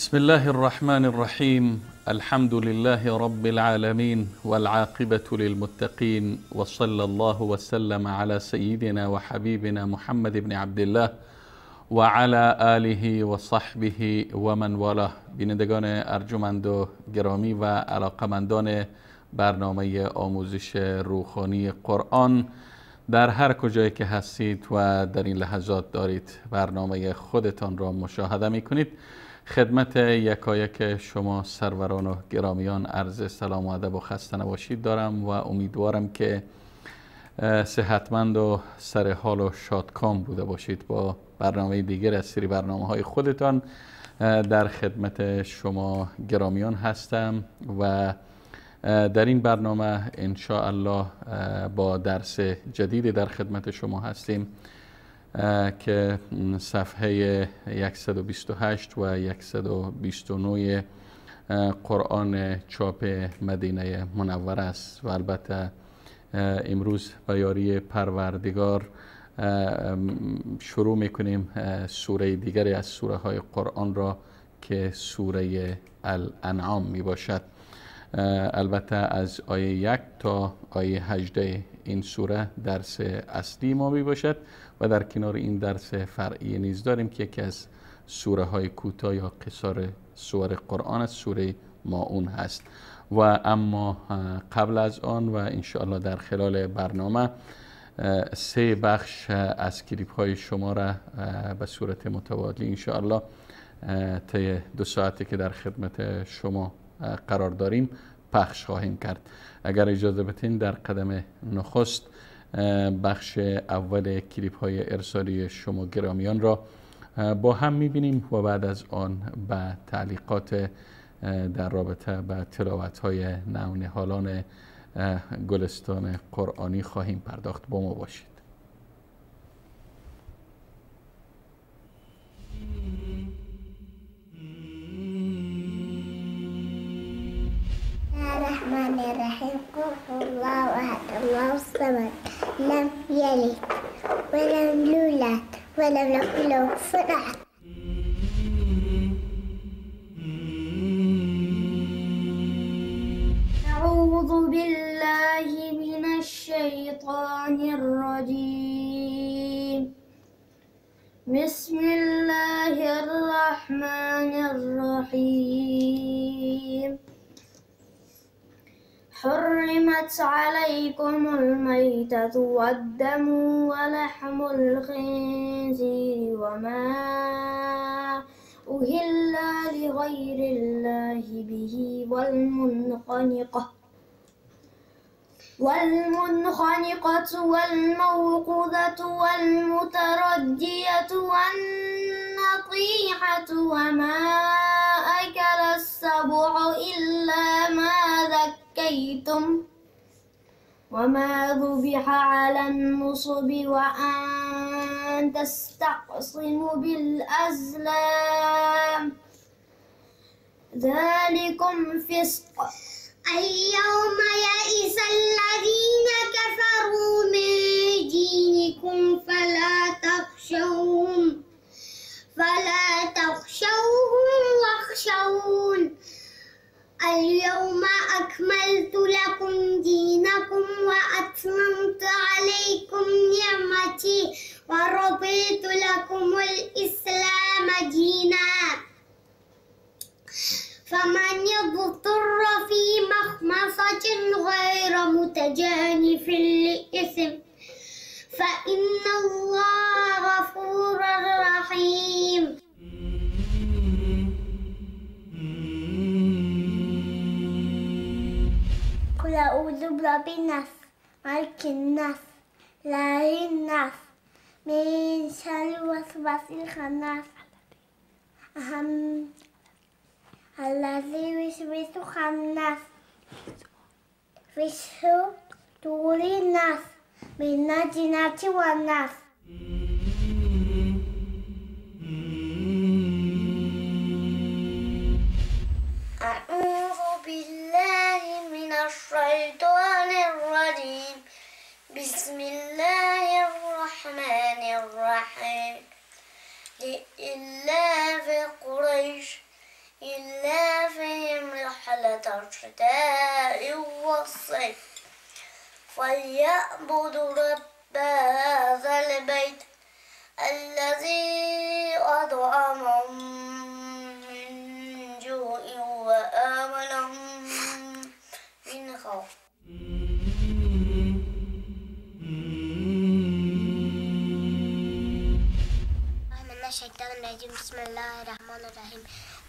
بسم الله الرحمن الرحيم. الحمد لله رب العالمين والعاقبة للمتقين، وصلى الله وسلم على سيدنا وحبيبنا محمد بن عبد الله وعلى آله وصحبه ومن والاه. بینندگان ارجمند و گرامی و علاقمندان برنامه آموزش روخانی قرآن در هر کجایی که هستید و در این لحظات دارید برنامه خودتان را مشاهده میکنید، خدمت یکایک شما سروران و گرامیان عرض سلام و ادب و خسته نباشید دارم و امیدوارم که صحتمند و سر حال و شادکام بوده باشید. با برنامه دیگر از سری برنامه های خودتان در خدمت شما گرامیان هستم و در این برنامه ان شاء الله با درس جدید در خدمت شما هستیم که صفحه 128 و 129 قرآن چاپ مدینه منوره است و البته امروز با یاری پروردگار شروع میکنیم سوره دیگری از سوره های قرآن را که سوره الانعام میباشد. البته از آیه 1 تا آیه 18 این سوره درس اصلی ما می باشد و در کنار این درس فرعی نیز داریم که یکی از سوره های کوتاه یا قصار سور قرآن است، سوره ماعون هست. و اما قبل از آن و انشاءالله در خلال برنامه سه بخش از کلیپ های شما را به صورت متوالی انشاءالله طی 2 ساعتی که در خدمت شما قرار داریم پخش خواهیم کرد. اگر اجازه بدین در قدم نخست بخش اول کلیپ های ارسالی شما گرامیان را با هم میبینیم و بعد از آن به تعلیقات در رابطه به تلاوت های نونهالان گلستان قرآنی خواهیم پرداخت. با ما باشید. الرحمن الرحيم. قل هو الله أحد، الله الصمد، لم يلد ولم يولد ولم يكن له كفوا أحد. أعوذ بالله من الشيطان الرجيم. بسم الله الرحمن الرحيم. حرمت عليكم الميتة والدم ولحم الخنزير وما أهل لغير الله به والمنخنقة والموقوذة والمتردية والنطيحة وما أكل السبع إلا ما ذكيتم وما ذبح على النصب وأن تستقسموا بالأزلام ذلكم فسق. اليوم يئس الذين كفروا من دينكم فلا تخشوهم واخشون. اليوم أكملت لكم دينكم وأتممت عليكم نعمتي ورضيت لكم الإسلام دينا. فمن اضطر في مخمصة غير متجانف لإثم فإن الله غفور رحيم. قل أعوذ برب الناس، ملك الناس، إله الناس، من شر الوسواس الخناس الذي يوسوس في صدور الناس من الجنة والناس. أعوذ بالله من الشيطان الرجيم. بسم الله الرحمن الرحيم. لإلاف قريش رحلة الشتاء والصيف فليعبدوا رب هذا البيت الذي أطعمهم من جوع وآمنهم من خوف. الشيطان الرجيم. بسم الله الرحمن الرحيم.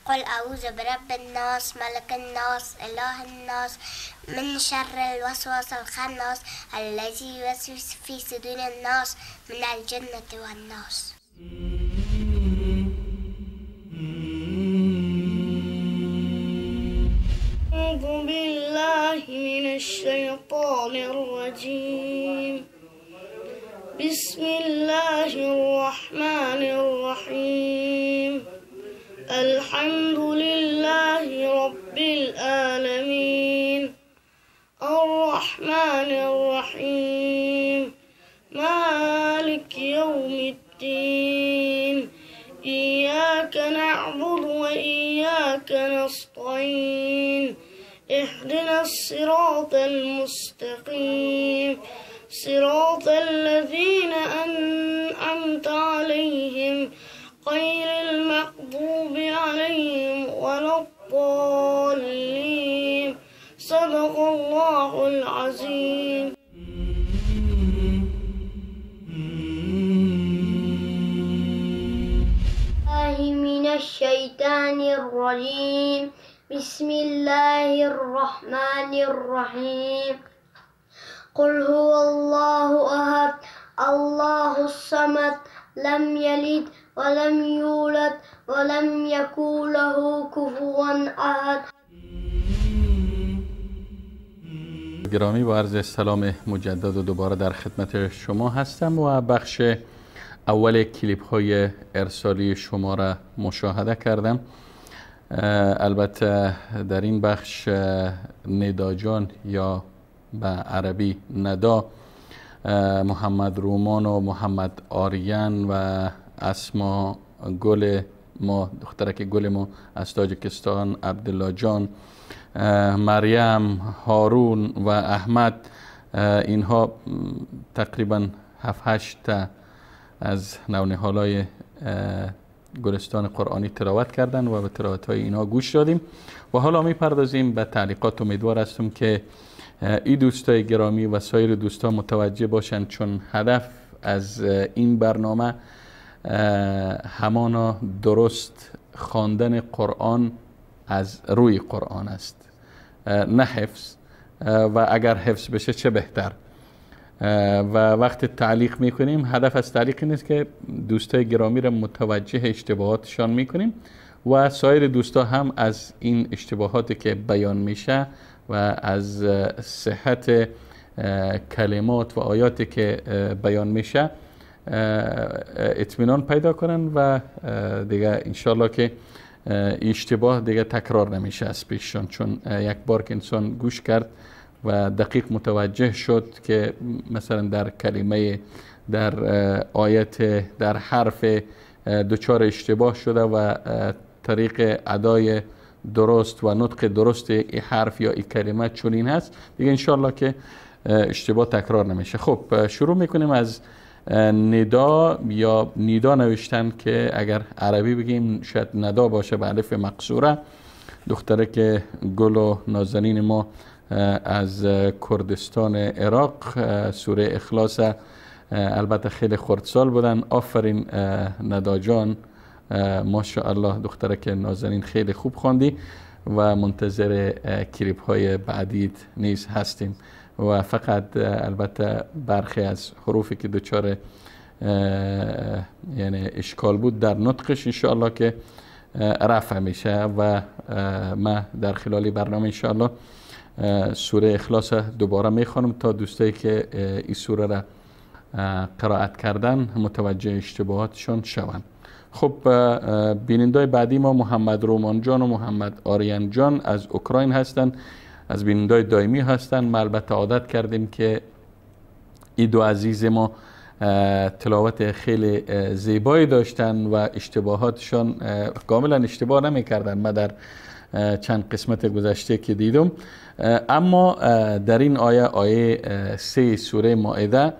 قل أعوذ برب الناس، ملك الناس، إله الناس، من شر الوسواس الخناس الذي يوسوس في صدور الناس، من الجنة والناس. أعوذ بالله من الشيطان الرجيم. بسم الله الرحمن الرحيم. الحمد لله رب العالمين. الرحمن الرحيم. مالك يوم الدين. إياك نعبد وإياك نستعين. اهدنا الصراط المستقيم. صراط الذين أنعمت عليهم غير المغضوب عليهم ولا الضالين. صدق الله العظيم. من الشيطان الرجيم. بسم الله الرحمن الرحيم. قل هو الله أحد، الله الصمد، لم يلد ولم يولد ولم يكن له كفوا أحد. گرامی، با عرض سلام مجدد و دوباره در خدمت شما هستم و بخش اول کلیپ های ارسالی شما را مشاهده کردم. البته در این بخش ندا جان یا به عربی ندا، محمد رومان و محمد آریان و اسما گل ما، دخترک گل ما از تاجیکستان، عبدالله جان، مریم، هارون و احمد، اینها تقریبا 7-8 تا از نونهالای گلستان قرآنی تلاوت کردن و به تلاوت های اینها گوش دادیم و حالا میپردازیم به تعلیقات. امیدوار هستم که ای دوستای گرامی و سایر دوستا متوجه باشند، چون هدف از این برنامه همانا درست خواندن قرآن از روی قرآن است، نه حفظ، و اگر حفظ بشه چه بهتر. و وقت تعلیق میکنیم، هدف از تعلیق این است که دوستای گرامی را متوجه اشتباهاتشان میکنیم و سایر دوستا هم از این اشتباهاتی که بیان میشه و از صحت کلمات و آیاتی که بیان میشه اطمینان پیدا کنن و دیگه انشالله که اشتباه دیگه تکرار نمیشه از پیششان، چون یک بار که انسان گوش کرد و دقیق متوجه شد که مثلا در کلمه، در آیت، در حرف دچار اشتباه شده و طریق ادای درست و نطق درست ای حرف یا ای کلمه چنین هست، دیگه انشالله که اشتباه تکرار نمیشه. خب شروع میکنیم از ندا یا نیدا نوشتن که اگر عربی بگیم شاید ندا باشه به الف مقصوره. دختره که گل و نازنین ما از کردستان عراق، سوره اخلاص، البته خیلی خردسال بودن. آفرین ندا جان، ماشاءالله دختره که نازنین خیلی خوب خواندی و منتظر کلیپ های بعدیت نیز هستیم. و فقط البته برخی از حروفی که دچار یعنی اشکال بود در نطقش انشاءالله که رفع میشه و ما در خلال برنامه انشاءالله سوره اخلاص دوباره میخوانم تا دوستایی که این سوره را قرائت کردن متوجه اشتباهاتشان شوند. خب بینندای بعدی ما محمد رومان جان و محمد آریان جان از اوکراین هستند، از بینندای دائمی هستند. ما البته عادت کردیم که این دو عزیز ما تلاوت خیلی زیبایی داشتن و اشتباهاتشان کاملا اشتباه نمی کردن. ما در چند قسمت گذشته که دیدم. اما در این آیه، آیه 3 سوره مائده،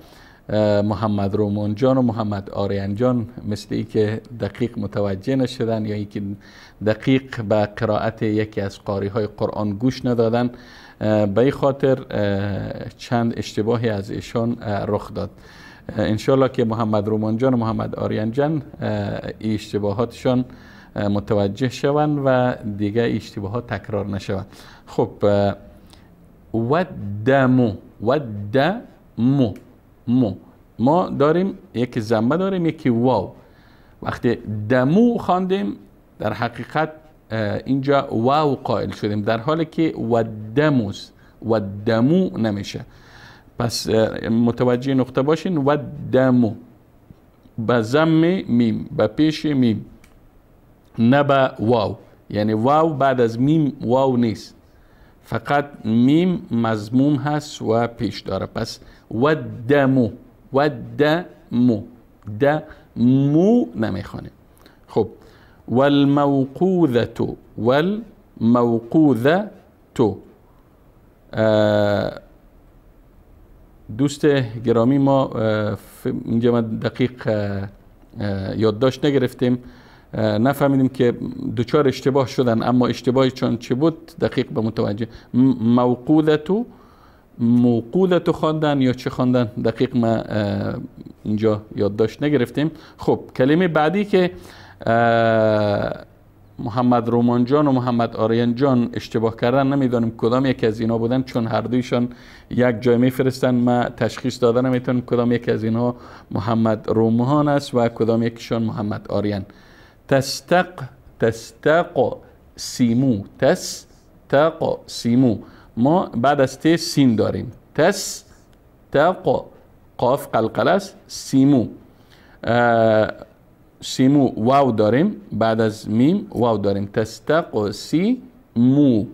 محمد رومان جان و محمد آریان جان مثل ای که دقیق متوجه نشدن یا اینکه دقیق به قرائت یکی از قاری های قرآن گوش ندادن، به این خاطر چند اشتباهی از ایشان رخ داد. انشالله که محمد رومان جان و محمد آریان جان اشتباهاتشان متوجه شوند و دیگه اشتباهات تکرار نشوند. خب و دمو، و دمو، مو ما داریم یکی ضمه داریم یکی واو. وقتی دمو خواندیم در حقیقت اینجا واو قائل شدیم، در حالی که و دموس و دمو نمیشه. پس متوجه نقطه باشین، و دمو به ضم میم، به پیش میم، نه به واو. یعنی واو بعد از میم واو نیست، فقط میم مضموم هست و پیش داره. پس و دمو، و دمو، دمو نمیخوانیم. خب والموقوذة، والموقوذة، دوست گرامی ما اینجا ما دقیق یادداشت نگرفتیم، نفهمیدیم که دچار اشتباه شدن، اما اشتباهی چون چی بود دقیق به متوجه موقوذة، موقوذة خواندن یا چه خواندن دقیق ما اینجا یادداشت نگرفتیم. خب کلمه بعدی که محمد رومان جان و محمد آریان جان اشتباه کردن، نمیدانم کدام یکی از اینا بودن، چون هر دویشان یک جای میفرستن، ما تشخیص داده نمیتونم کدام یکی از اینها محمد رومان است و کدام یکیشان محمد آریان. تستق، تستق سیمو، تستق سیمو، ما بعد از ت سین داریم، تستق قاف قلقله است، سیمو، سیمو واو داریم، بعد از میم واو داریم، تستق سی مو.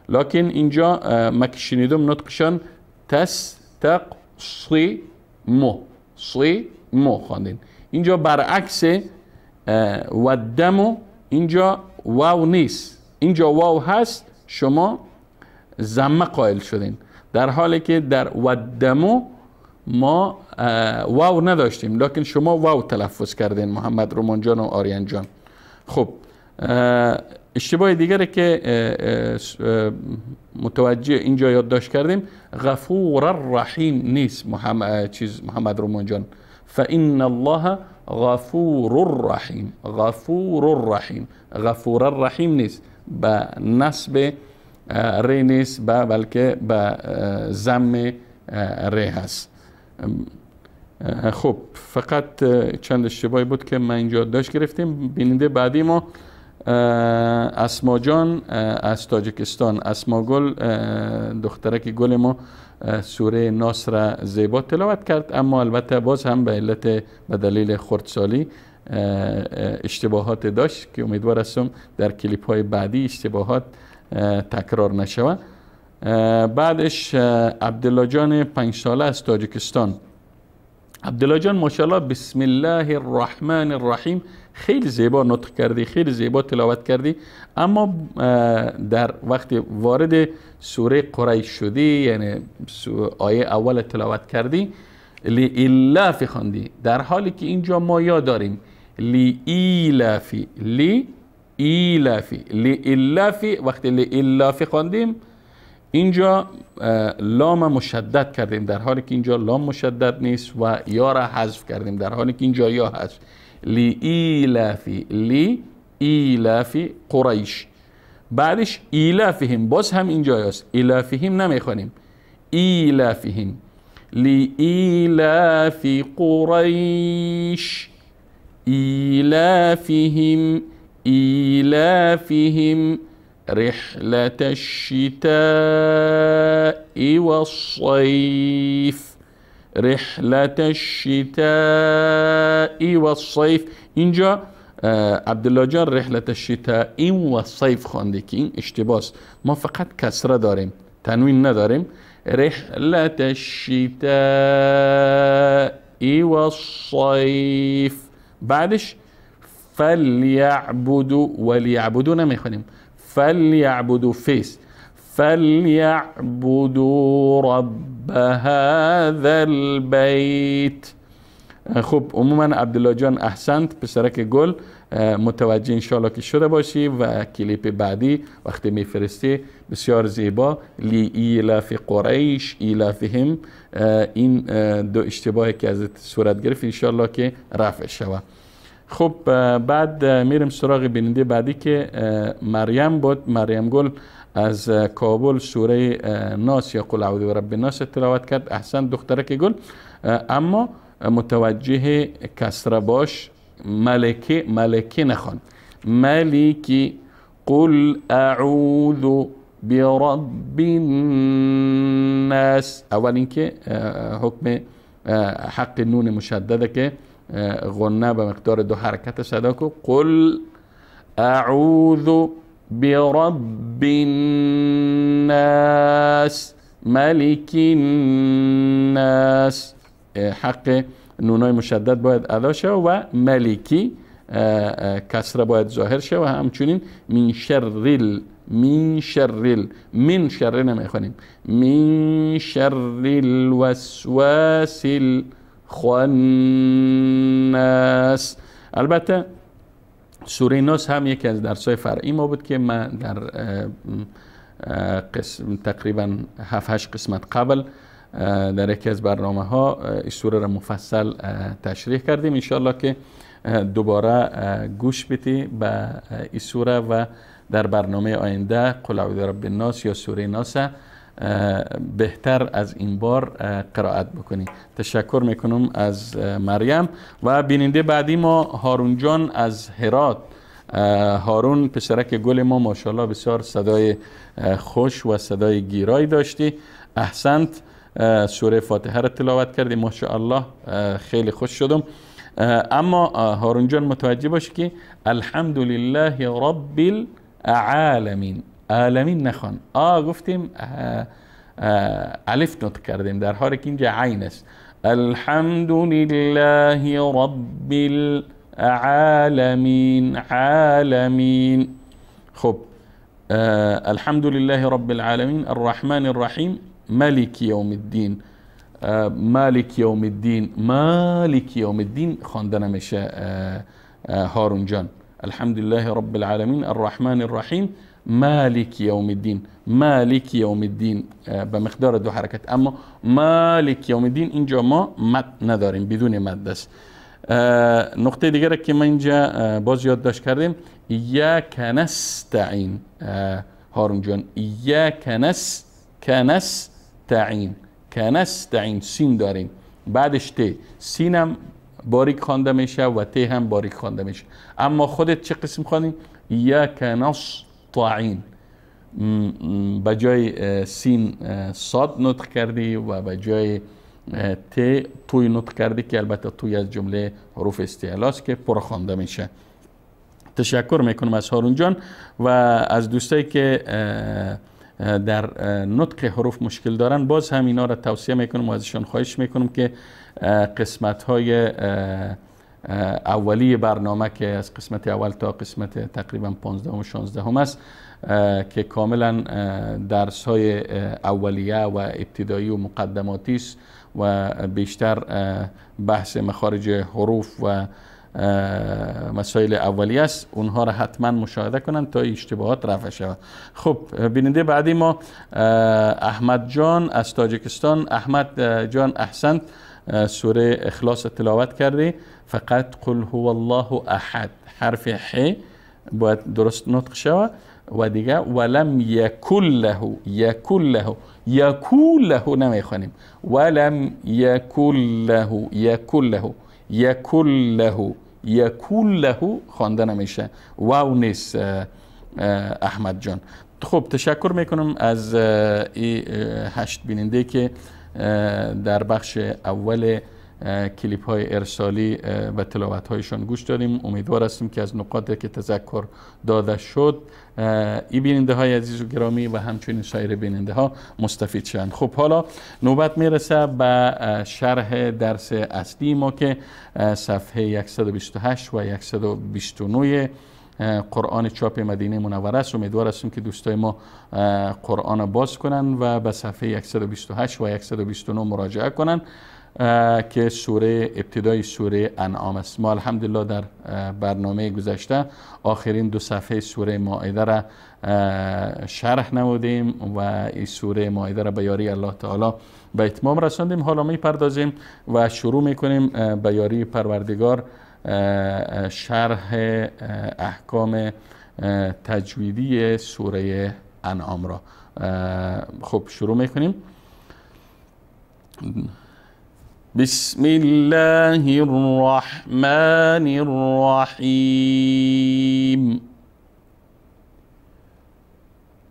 لکن اینجا ما که شنیدم نطقشان تستق سی مو، سی مو خواندین. اینجا برعکس و دمو، اینجا واو نیست، اینجا واو هست، شما ضمه قائل شدین، در حالی که در و دمو ما واو نداشتیم، لکن شما واو تلفظ کردین محمد رومان جان و آریان جان. خب اشتباه دیگری که متوجه اینجا یادداشت کردیم، غفور الرحیم نیست محمد چیز محمد رومان جان، فإن الله غفور الرحیم، غفور الرحیم، غفور الرحیم نیست، به نصب ری نیست، بلکه به ضم ری هست. خب فقط چند اشتباهی بود که من اینجا داشت گرفتیم. بیننده بعدی ما اسما جان از تاجیکستان، اسما گل دخترک گل ما سوره ناس را زیبا تلاوت کرد، اما البته باز هم به علت به دلیل خردسالی اشتباهات داشت که امیدوار هستم در کلیپ های بعدی اشتباهات تکرار نشود. بعدش عبدالله جان 5 ساله از تاجیکستان. عبدالله جان ماشاءالله بسم الله الرحمن الرحیم خیلی زیبا نطق کردی، خیلی زیبا تلاوت کردی، اما در وقتی وارد سوره قریش شدی، یعنی آیه اول تلاوت کردی، لإلاف خواندی، در حالی که اینجا ما یا داریم لإیلافی، لإیلافی، لإلافی. وقتی لإلافی خواندیم اینجا لام مشدد کردیم، در حالی که اینجا لام مشدد نیست و یا را حذف کردیم، در حالی که اینجا یا هست. لإیلافی، لإیلافی قریش. بعدش ایلافهم، باز هم اینجا هست، ایلافهم نمیخوانیم، ایلافهم، لإیلاف قریش، ایلافهم، ایلافهم رحلة الشتاء والصيف، رحلة الشتاء والصيف. اینجا عبدالله جان رحلة الشتاء والصيف خوانده که این اشتباه است، ما فقط کسره داریم، تنوین نداریم. رحلة الشتاء والصيف. بعدش فلیعبدوا، ولیعبدوا نمیخوانیم، فلیعبدوا فیس فلیعبدوا رب هذا البیت. خب عموما عبدالله جان احسنت، پسرک گل، متوجه انشالله که شده باشی و کلیپ بعدی وقتی میفرستی بسیار زیبا لی ایلاف قریش ایلافهم، این دو اشتباهی که از صورت گرفت انشالله که رفع شود. خب بعد میریم سراغ بیننده بعدی که مریم بود. مریم گل از کابل سوره ناس یا قل اعوذ برب الناس تلاوت کرد. احسن دخترک گل، اما متوجه کسره باش، ملکه ملکه نخوان، ملکی. قل اعوذ برب الناس. اول اینکه حکم حق نون مشدده که غنه به مقدار دو حرکت صدا کو. قل اعوذ برب الناس ملک الناس. حق نونای مشدد باید ادا شه و ملکی کسره باید ظاهر شه و همچنین من شر، من شر، من شر نمیخوانیم، من شر الوسواس الخناس. البته سوره ناس هم یکی از درس‌های فرعی ما بود که من در قسم تقریبا 7-8 قسمت قبل در یکی از برنامه ها این سوره را مفصل تشریح کردیم. انشالله که دوباره گوش بدی به این سوره و در برنامه آینده قل اعوذ برب الناس یا سوره ناس بهتر از این بار قرائت بکنی. تشکر میکنم از مریم. و بیننده بعدی ما هارون جان از هرات. هارون پسرک گل ما ماشاءالله بسیار صدای خوش و صدای گیرایی داشتی. احسنت، سوره فاتحه را تلاوت کردی ماشاءالله، خیلی خوش شدم. اما هارون جان متوجه باش که الحمدلله رب العالمین، عالمین نخوان، گفتیم الف نطق کردیم در حالی که اینجا عین است. الحمد لله رب العالمین، عالمین. خب الحمد لله رب العالمین الرحمن الرحیم مالک یوم الدین، مالک یوم الدین، مالک یوم الدین خوانده نمیشه هارون جان. الحمد لله رب العالمین الرحمن الرحیم مالک یوم الدین، مالک یوم الدین به مقدار دو حرکت. اما مالک یوم الدین اینجا ما مد نداریم، بدون مد است. نقطه دیگر که ما اینجا باز یادداشت کردیم، ایاک نستعین هارون جان، ایاک نستعین، کنستعین سین داریم، بعدش ت، سینم باریک خوانده میشه و ت هم باریک خوانده میشه. اما خودت چه قسم خواندی؟ ایاک نستعین، به جای سین صاد نطق کردی و به جای ت توی نطق کردی که البته توی از جمله حروف استعلاست که پر خوانده میشه. تشکر میکنم از هارون جان و از دوستایی که در نطق حروف مشکل دارن. باز هم اینا را توصیه میکنم و ازشان خواهش میکنم که قسمت های اولی برنامه که از قسمت اول تا قسمت تقریبا 15 و 16 است که کاملا درس های اولیه و ابتدایی و مقدماتی است و بیشتر بحث مخارج حروف و مسائل اولیه است، اونها را حتما مشاهده کنند تا اشتباهات رفع شود. خب بیننده بعدی ما احمد جان از تاجیکستان. احمد جان احسنت، سوره اخلاص تلاوت کردی. فقط قل هو الله احد، حرف ح باید درست نطق شود و دیگه ولم یکن له، یکن له، یکون له نمیخوانیم، ولم یکن له، یکن له، یکن له، یکون له خوانده نمیشه، واو نیست احمد جان. خب تشکر میکنم از این 8 بیننده که در بخش اول کلیپ های ارسالی و تلاوت هایشان گوش دادیم. امیدوار هستیم که از نقاطی که تذکر داده شد ای بیننده های عزیز و گرامی و همچنین سایر بیننده ها مستفید شوند. خب حالا نوبت میرسه به شرح درس اصلی ما که صفحه 128 و 129 قرآن چاپ مدینه منوره است. امیدوار هستیم که دوستای ما قرآن باز کنن و به صفحه 128 و 129 مراجعه کنن که سوره ابتدای سوره انعام است. ما الحمدلله در برنامه گذشته آخرین دو صفحه سوره مائده را شرح نمودیم و این سوره مائده را به یاری الله تعالی به اتمام رساندیم. حالا میپردازیم و شروع میکنیم به یاری پروردگار شرح احکام تجویدی سوره انعام را. خب شروع میکنیم. بسم الله الرحمن الرحیم.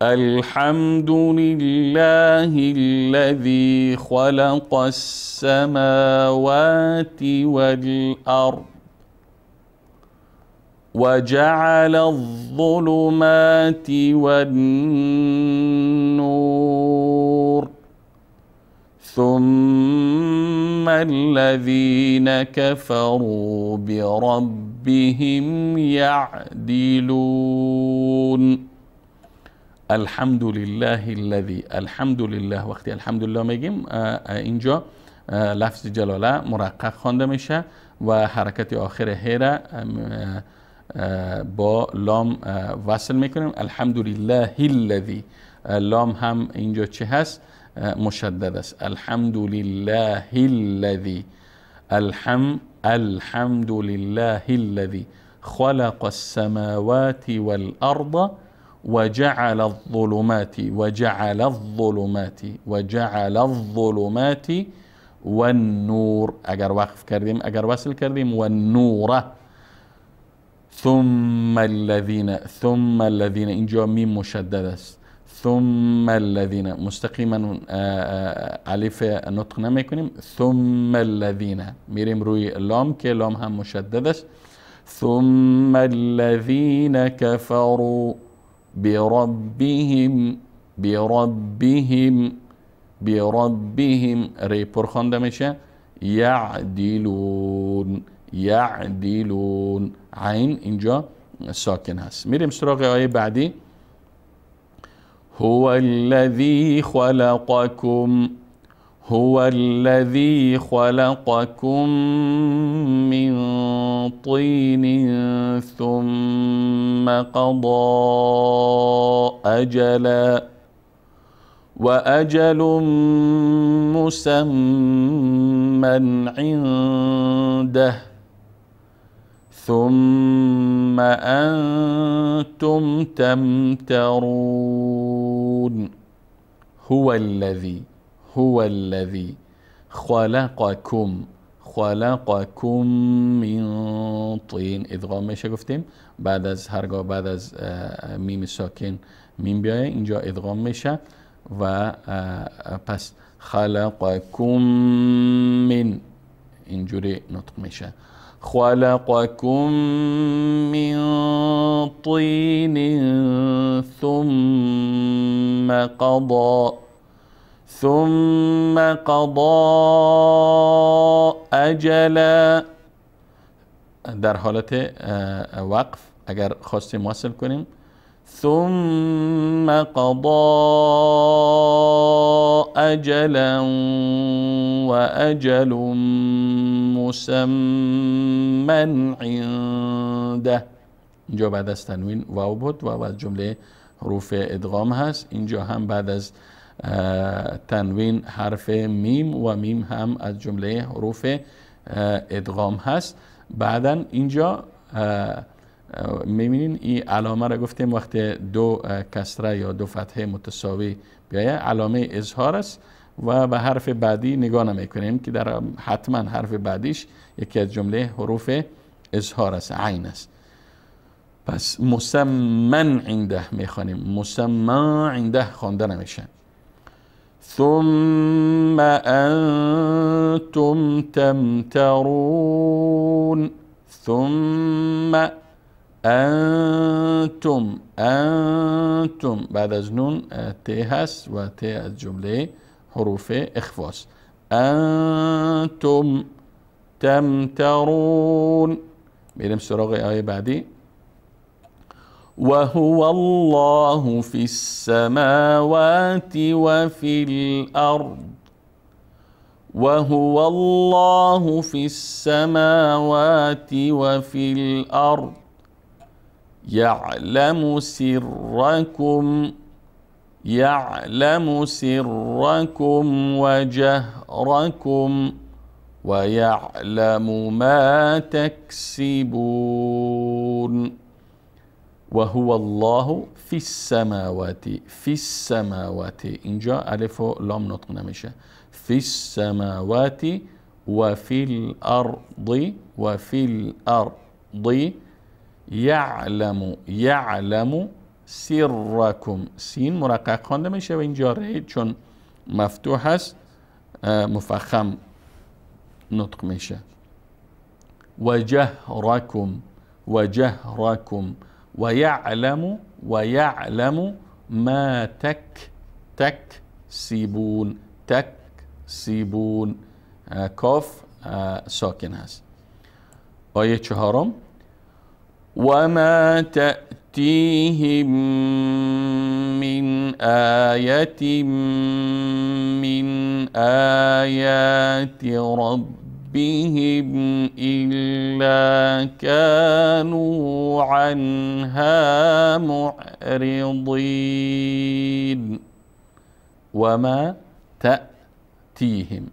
الحمد لله الذي خلق السماوات والأرض وجعل الظلمات والنور ثم الذين كفروا بربهم يعدلون. الحمد لله الذي، الحمد لله وقتی الحمد لله میگیم اینجا لفظ جلاله مرقق خوانده میشه و حرکت آخر ه را با لام وصل میکنیم. الحمد لله الذي، لام هم اینجا چه هست؟ مشدد است. الحمد لله الذي، الحمد لله الذي خلق السماوات والأرض وجعل الظلمات وجعل الظلمات وجعل الظلمات والنور. اگر وقف کردیم، اگر وصل کردیم، والنور. ثم الذين، ثم الذين اینجا میم مشدد است. ثم الذين مستقیما الف نطق نمیکنیم. ثم الذين میریم روی لام که لام هم مشدد است. ثم الذين كفروا بربهم بربهم بربهم ری پر خوانده میشه. یعدلون یعدلون، عین اینجا ساکن هست. میریم سراغ آیه بعدی. هو الذي خلقكم هو الذي خلقكم من طين ثم قضى أجلا وأجل مسمى عنده ثم أنتم تمترون. هو الذي هو الذي خلقكم خلقكم من طين. ادغام میشه گفتیم بعد از هرگاه بعد از میم ساکن میم بیایه اینجا ادغام میشه و پس خلقكم من اینجوری نطق میشه. خلقكم من طين ثم قضى ثم قضى أجلا. در حالت وقف اگر خواستیم وصل کنیم ثم قضى أجلا وأجل مسمى عنده. اینجا بعد از تنوین واو بود، واو از جمله حروف ادغام هست. اینجا هم بعد از تنوین حرف میم و میم هم از جمله حروف ادغام هست. بعدا اینجا میبینین این علامه را گفتیم وقتی دو کسره یا دو فتحه متساوی بیایه علامه اظهار است و به حرف بعدی نگاه نمیکنیم که در حتما حرف بعدیش یکی از جمله حروف اظهار است، عین است. پس مسمن عنده میخوانیم، مسمى عنده خوانده نمیشه. ثم انتم تمترون. ثم انتم، انتم بعد از نون ت هست و ت از جمله حروف اخفاست. انتم تمترون. میریم سراغ آیه بعدی. وهو الله في السماوات وفي الأرض وهو الله في السماوات وفي الأرض يعلم سركم يعلم سركم وجهركم ويعلم ما تكسبون. وهو الله في السماوات في السماوات، اینجا الف و لام نطق نمیشه، في السماوات وفي الأرض وفي الأرض يعلم يعلم سركم، سین مرقق خوانده میشه و اینجا ر چون مفتوح هست مفخم نطق میشه. وجهركم وجهركم ويعلم ويعلم ما تكسبون تكسبون، کاف ساکن هست. آیه چهارم وما تأتيهم من آية من آيات ربهم إلا كانوا عنها معرضين. وما تأتيهم،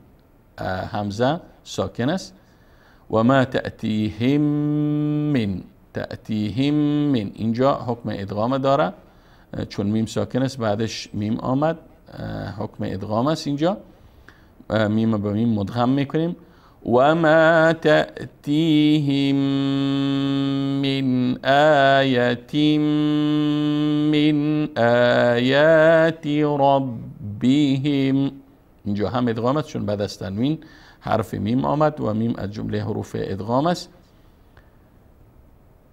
همزة ساکن است، وما تأتيهم من تأتيهم من، اینجا حکم ادغام داره چون میم ساکن است بعدش میم آمد، حکم ادغام است اینجا، میم به میم مدغم میکنیم. وما تأتيهم من آية من آيات ربهم، اینجا هم ادغام است چون بعد از تنوین حرف میم آمد و میم از جمله حروف ادغام است.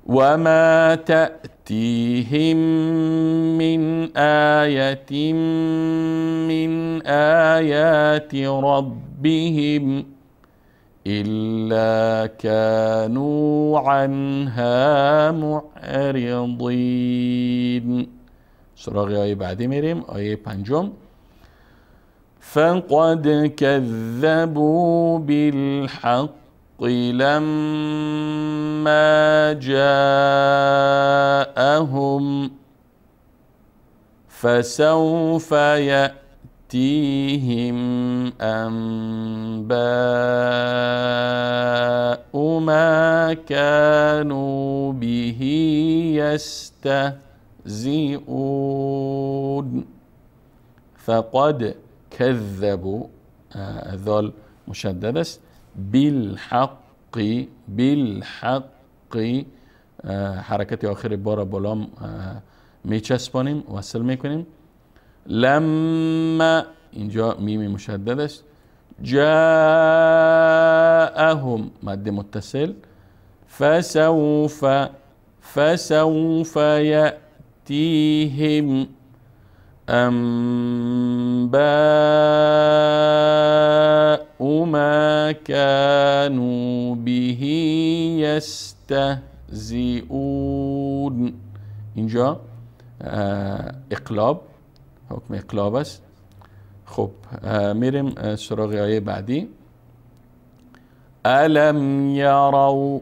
وما تأتيهم من آية من آيات ربهم إلا كانوا عنها معرضين. سراغ آیه بعدی میریم، آیه پنجم. فقد كذبوا بالحق لما جاءهم فسوف يأتيهم أنباء ما كانوا به يستهزئون. فقد كذبوا، ذال مشدد است، بالحق بالحق، حرکت آخر بار بالا میچسبانیم وصل میکنیم. لما، اینجا میم مشدد است، جاءهم مد متصل، فسوف فسوف يأتيهم أنباء ما كانوا به يستهزئون. اینجا اقلاب، حکم اقلاب است. خب میریم سراغ آیه بعدی. ألم يروا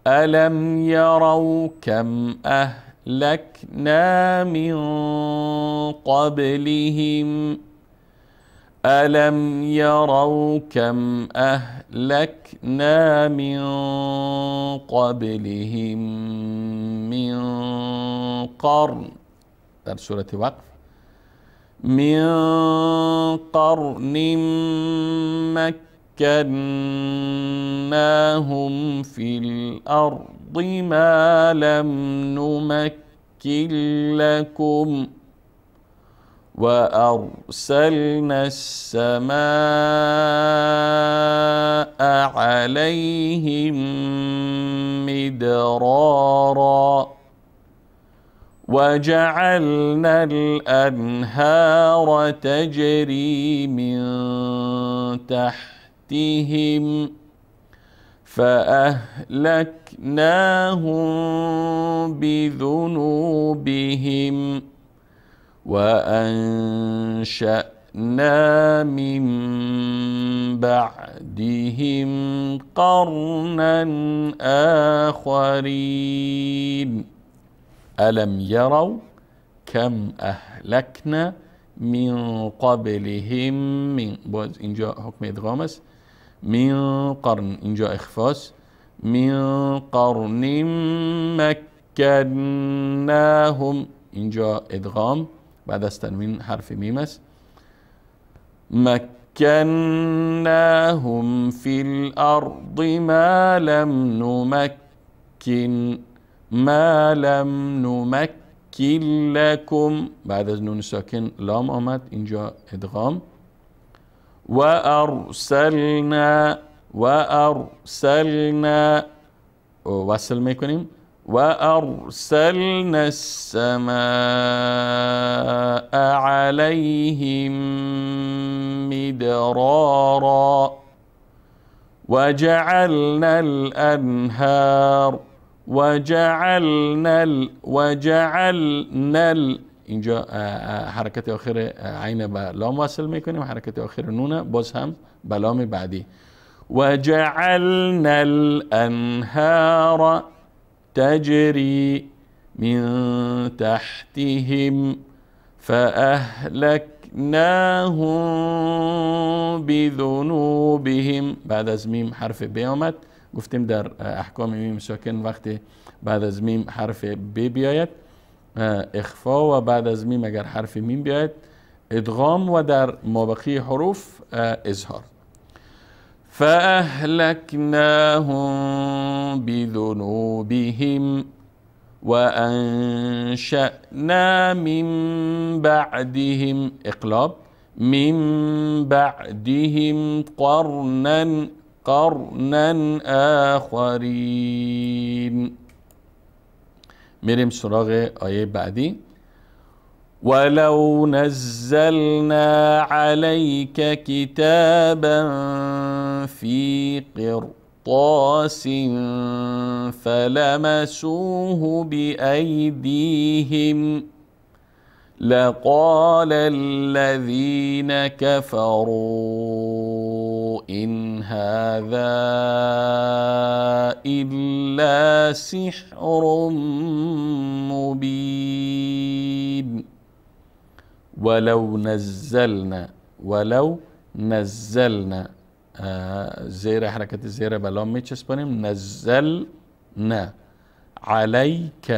ألم يروا كم أهلكنا من قبلهم ألم يروا كم أهلكنا من قبلهم من قرن، در سورة وقف، من قرن مكناهم في الأرض ما لم نمكن لكم وأرسلنا السماء عليهم مدرارا وجعلنا الأنهار تجري من تحتهم فأهلكناهم بذنوبهم وأنشأنا من بعدهم قرنا آخرين. ألم يروا كم أهلكنا من قبلهم من، باز اینجا حکم ادغام است، من قرن اینجا اخفاست، من قرن مکناهم اینجا ادغام بعد از تنوین حرف میم است، مکناهم فی الارض ما لم نمکن، ما لم نمکن لكم، بعد از نون ساکن لام آمد اینجا ادغام، و ارسلنا، و ارسلنا وصل میکنیم، و ارسلنا السماء علیهم مدرارا وجعلنا الانهار وجعلنا ال، وجعلنا ال، اینجا حرکت آخر عین به لام وصل میکنیم، حرکت آخر نون باز هم به لام بعدی، وجعلنا الانهار تجری من تحتهم فأهلكناهم بذنوبهم. بعد از میم حرف ب آمد، گفتیم در احکام میم ساکن وقتی بعد از میم حرف ب بیاید اخفا، و بعد از میم اگر حرف میم بیاید ادغام، و در مابقی حروف اظهار. فأهلكناهم بذنوبهم وأنشأنا من بعدهم، اقلاب، من بعدهم قرنا، قرنا آخرین. میریم سراغ آیه بعدی. ولو نزلنا عليك كتابا في قرطاس فلمسوه بأيديهم لقال الذين كفروا إن هذا إلا سحر مبين. ولو نزلنا، ولو نزلنا، زیر حرکت زیر بلام میچسبانیم، نزلنا علیک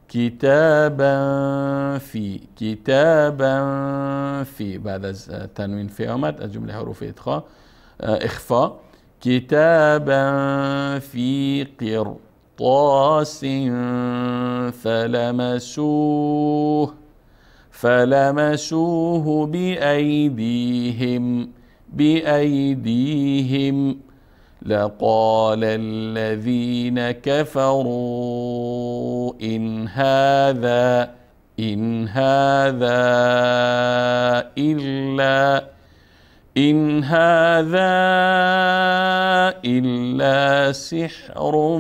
کتابا فی، کتابا فی، بعد از تنوین فی آمد از جمله حروف اخفا، کتابا فی قرطاس فلمسوه، فلمسوه بأيديهم، بأيديهم لقال الذين كفروا إن هذا، إن هذا إلا، إن هذا إلا سحر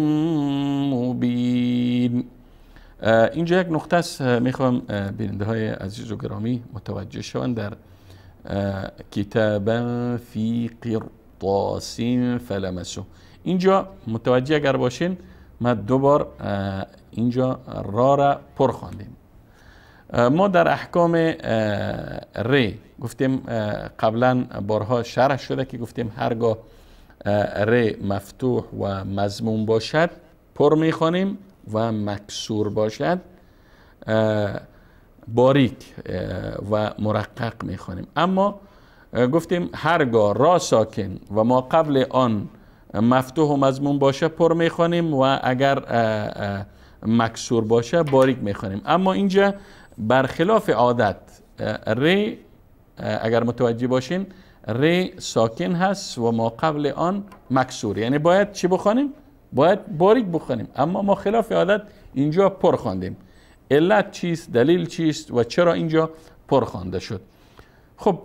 مبين. اینجا یک نقطه است، میخوام بیننده های عزیز و گرامی متوجه شوند در کتابا فی قرطاس فلمسو. اینجا متوجه اگر باشین ما دوبار اینجا را را پر خواندیم. ما در احکام ر گفتیم قبلا بارها شرح شده که گفتیم هرگاه ر مفتوح و مضموم باشد پر میخوانیم و مکسور باشد باریک و مرقق میخوانیم. اما گفتیم هرگاه را ساکن و ما قبل آن مفتوح و مضموم باشه پر میخوانیم و اگر مکسور باشه باریک میخوانیم. اما اینجا برخلاف عادت ر اگر متوجه باشین ر ساکن هست و ما قبل آن مکسور، یعنی باید چی بخوانیم؟ باید باریک بخوانیم. اما ما خلاف عادت اینجا پر خواندیم. علت چیست؟ دلیل چیست؟ و چرا اینجا پر خوانده شد؟ خب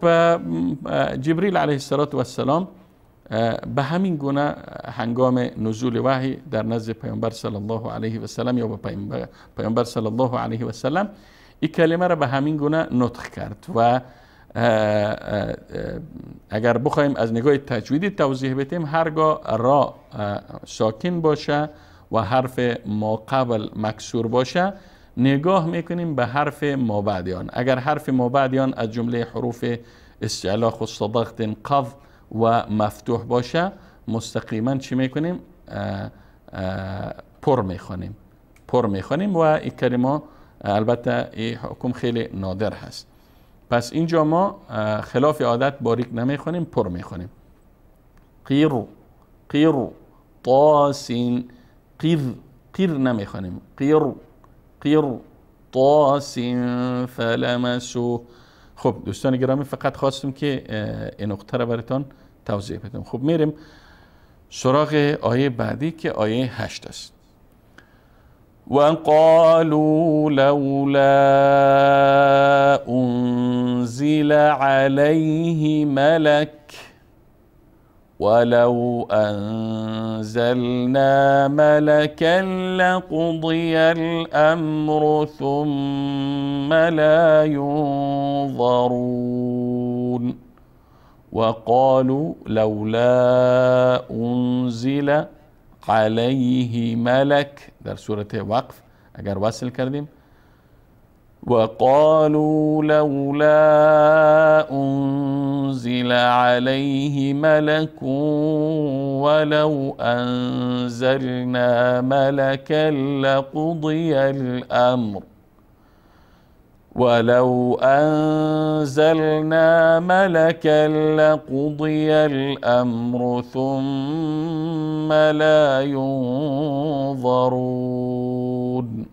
جبریل علیه السلام به همین گونه هنگام نزول وحی در نزد پیامبر صلی الله علیه و سلم یا به پیامبر صلی الله علیه و سلم این کلمه را به همین گونه نطق کرد. و اگر بخوایم از نگاه تجویدی توضیح بدیم، هرگاه را ساکن باشه و حرف ما قبل مکسور باشه، نگاه میکنیم به حرف ما بعد آن. اگر حرف ما بعد آن از جمله حروف استعلا، خص، ضغط، قض و مفتوح باشه، مستقیما چی میکنیم؟ پر میخوانیم، پر میخوانیم. و این کلمه البته این حکم خیلی نادر هست. پس اینجا ما خلاف عادت باریک نمیخوانیم، پر میخوانیم. قیر، قیر، طاسین، قیر، قیر نمیخوانیم. قیر، قیر، طاسین، فلمسو. خب دوستان گرامی، فقط خواستم که این نقطه را براتان توضیح بدم. خب میریم سراغ آیه بعدی که آیه 8 است. وقالوا لولا أنزل عليه ملك ولو أنزلنا ملكا لقضي الأمر ثم لا ينظرون. وقالوا لولا أنزل علیه ملک در صورت وقف اگر وصل کردیم. وقالوا لولا أنزل علیه ملک ولو أنزلنا ملکا لقضی الأمر ولو أنزلنا ملكا لقضي الأمر ثم لا ينظرون.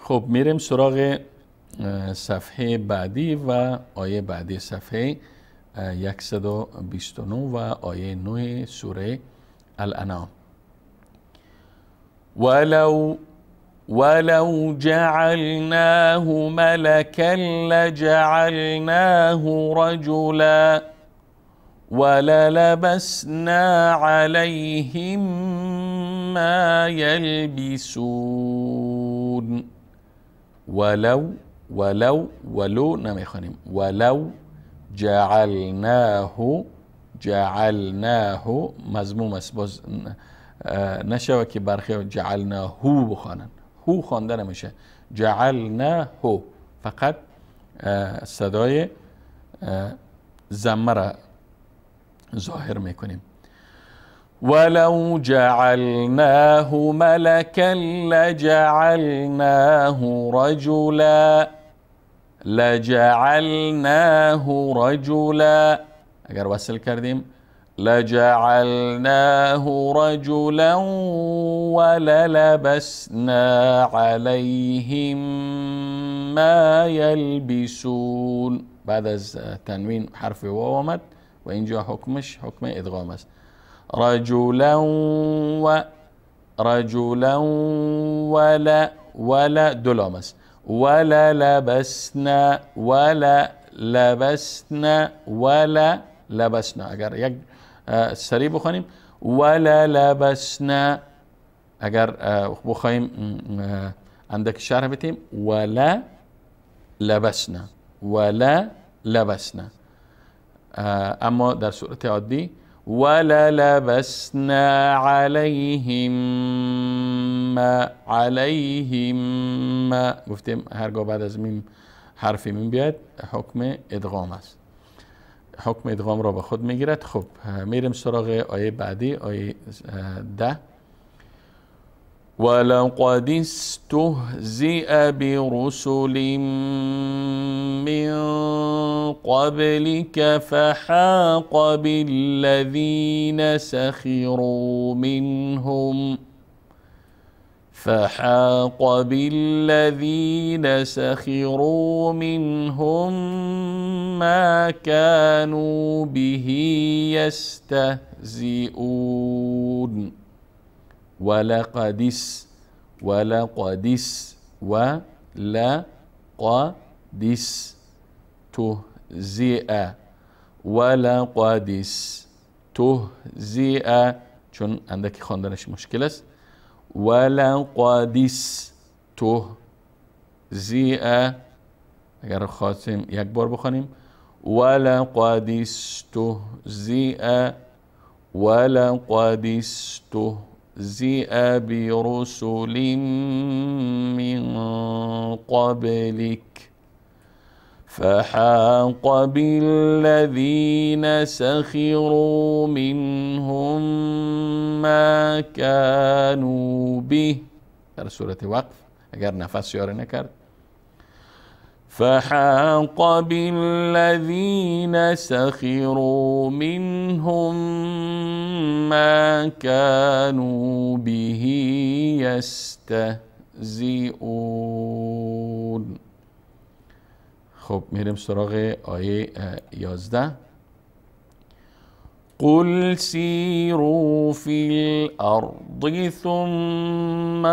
خب میریم سراغ صفحه بعدی و آیه بعدی، صفحه 129 و آیه 9 سوره الانعام. ولو جعلناه ملكا لجعلناه رجلا وللبسنا عليهم ما يلبسون. ولو، ولو، ولو نمیخوانیم. ولو جعلناه، جعلناه مضموم است، باز نشوه که برخی جعلناه بخوانن، هو خوانده نمیشه، جعلناه فقط صدای ضمه را ظاهر میکنیم. ولو جعلناه ملكا لجعلناه رجلا لجعلناه رجلا اگر وصل کردیم لجعلناه رجلا وللبسنا عليهم ما يلبسون. بعد از تنوین حرف واو آمد و اینجا حکمش حکم ادغام است. رجلا و رجلا ولا، ولا دو لام است. ولا لبسنا، ولا لبسنا، ولا لبسنا. اگر یک سریع بخوانیم ولا لبسنا، اگر بخوایم اندک شرح بدیم ولا لبسنا، ولا لبسنا. اما در صورت عادی ولا لبسنا علیهم ما، علیهم ما. گفتیم هرگاه بعد از میم حرف میم بیاد حکم ادغام است، حکم ادغام را به خود میگیرد. خب میریم سراغ آیه بعدی، آیه 10. ولقد استهزئ برسل من قبلك فحاق بالذين سخروا منهم فحاق بالذين سخروا منهم ما كانوا به يستهزئون. ولقد ولقد ولقد استهزئ ولقد استهزئ، چون اندکی خواندنش مشکل است. ولقد استهزئ، اگر خواستیم یک بار بخوانیم ولقد استهزئ، ولقد استهزئ برسل من قبلك فحاق بالذين سخروا منهم ما كانوا به. در صورت وقف اگر نفس یاری نکرد، فحاق بالذين سخروا منهم ما كانوا به يستهزئون. خب میریم سراغ آیه 11. قل سیروا فی الارض ثم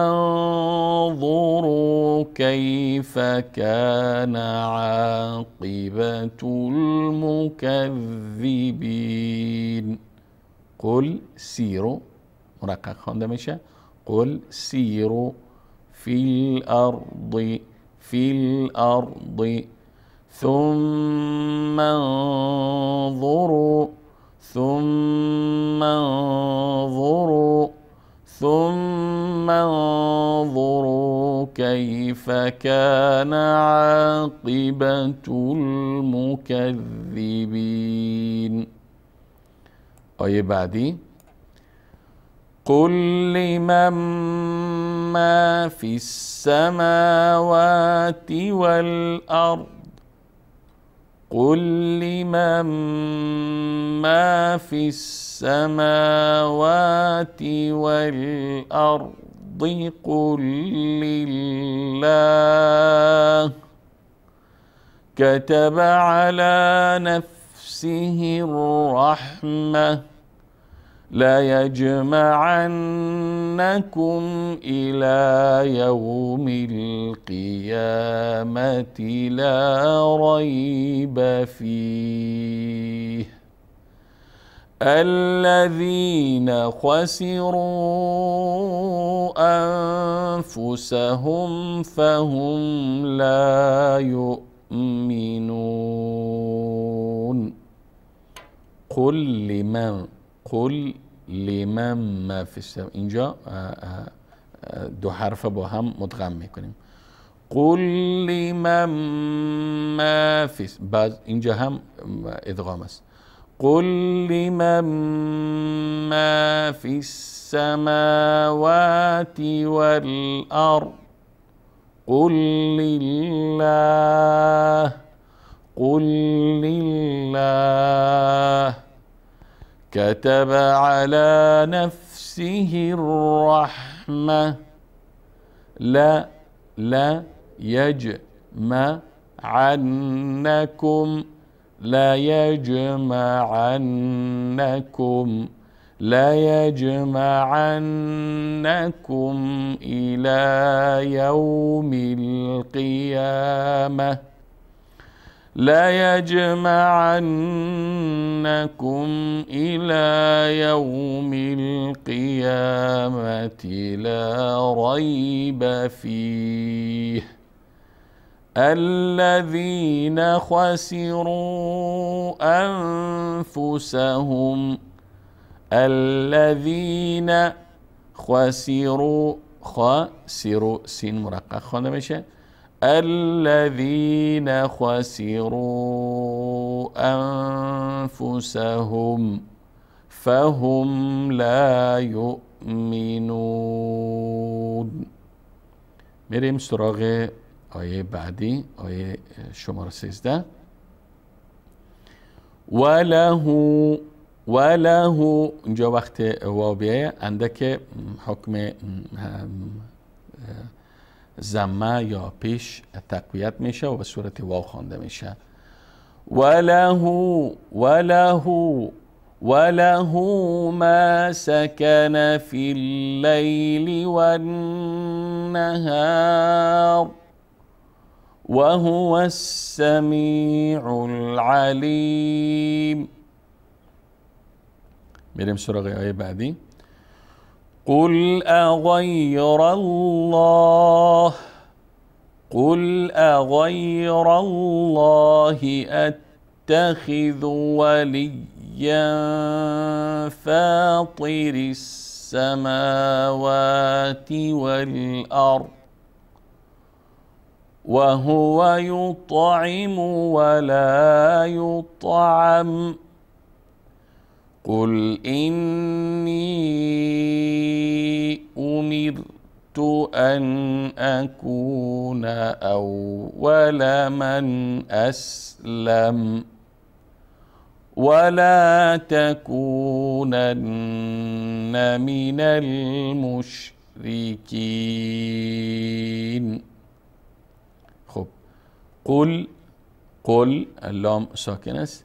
انظروا کیف کان عاقبة المکذبین. قل سیروا مرقق خوانده میشه. قل سیروا فی الارض، فی الارض ثم انظروا، ثم انظروا، ثم انظروا كيف كان عاقبة المكذبين. آیه بعدی قل لمن ما في السماوات والأرض، قل لمن ما في السماوات والأرض قل لله كتب على نفسه الرحمة ليجمعنكم إلى يوم القيامة لا ريب فيه الذين خسروا أنفسهم فهم لا يؤمنون. قل لمن، قل لمن ما فی السماء. اینجا دو حرف با هم مدغم میکنیم. قل لمن ما فی، بعد اینجا هم ادغام است. قل لمن ما فی السماوات والارض قل لله، قل لله كتب على نفسه الرحمة لا لا يجمعنكم، لا يجمعنكم، لا يجمعنكم إلى يوم القيامة، لا يجمعنكم إلى يوم القيامة لا ريب فيه الذين خسروا أنفسهم، الذين خسروا، خسروا سین مرقق خوانده میشه، الذين خسروا أنفسهم فهم لا يؤمنون. میریم سراغ آیه بعدی، آیه شماره 13. وله، وله، اینجا وقت واو بیایه اندک حکم ضمه یا پیش تقویت میشه و به صورت واو خوانده میشه. وله، وله، وله ما سكن في الليل والنهار وهو السمیع العلیم. میریم سراغ آیه بعدی. قل اغیر الله قل اغیر الله اتخذ ولیا فاطر السماوات والارض وهو يطعم ولا يطعم قل إني أمرت أن أكون أول من أسلم ولا تكونن من المشركين. خب قل، قل اللام ساکن است،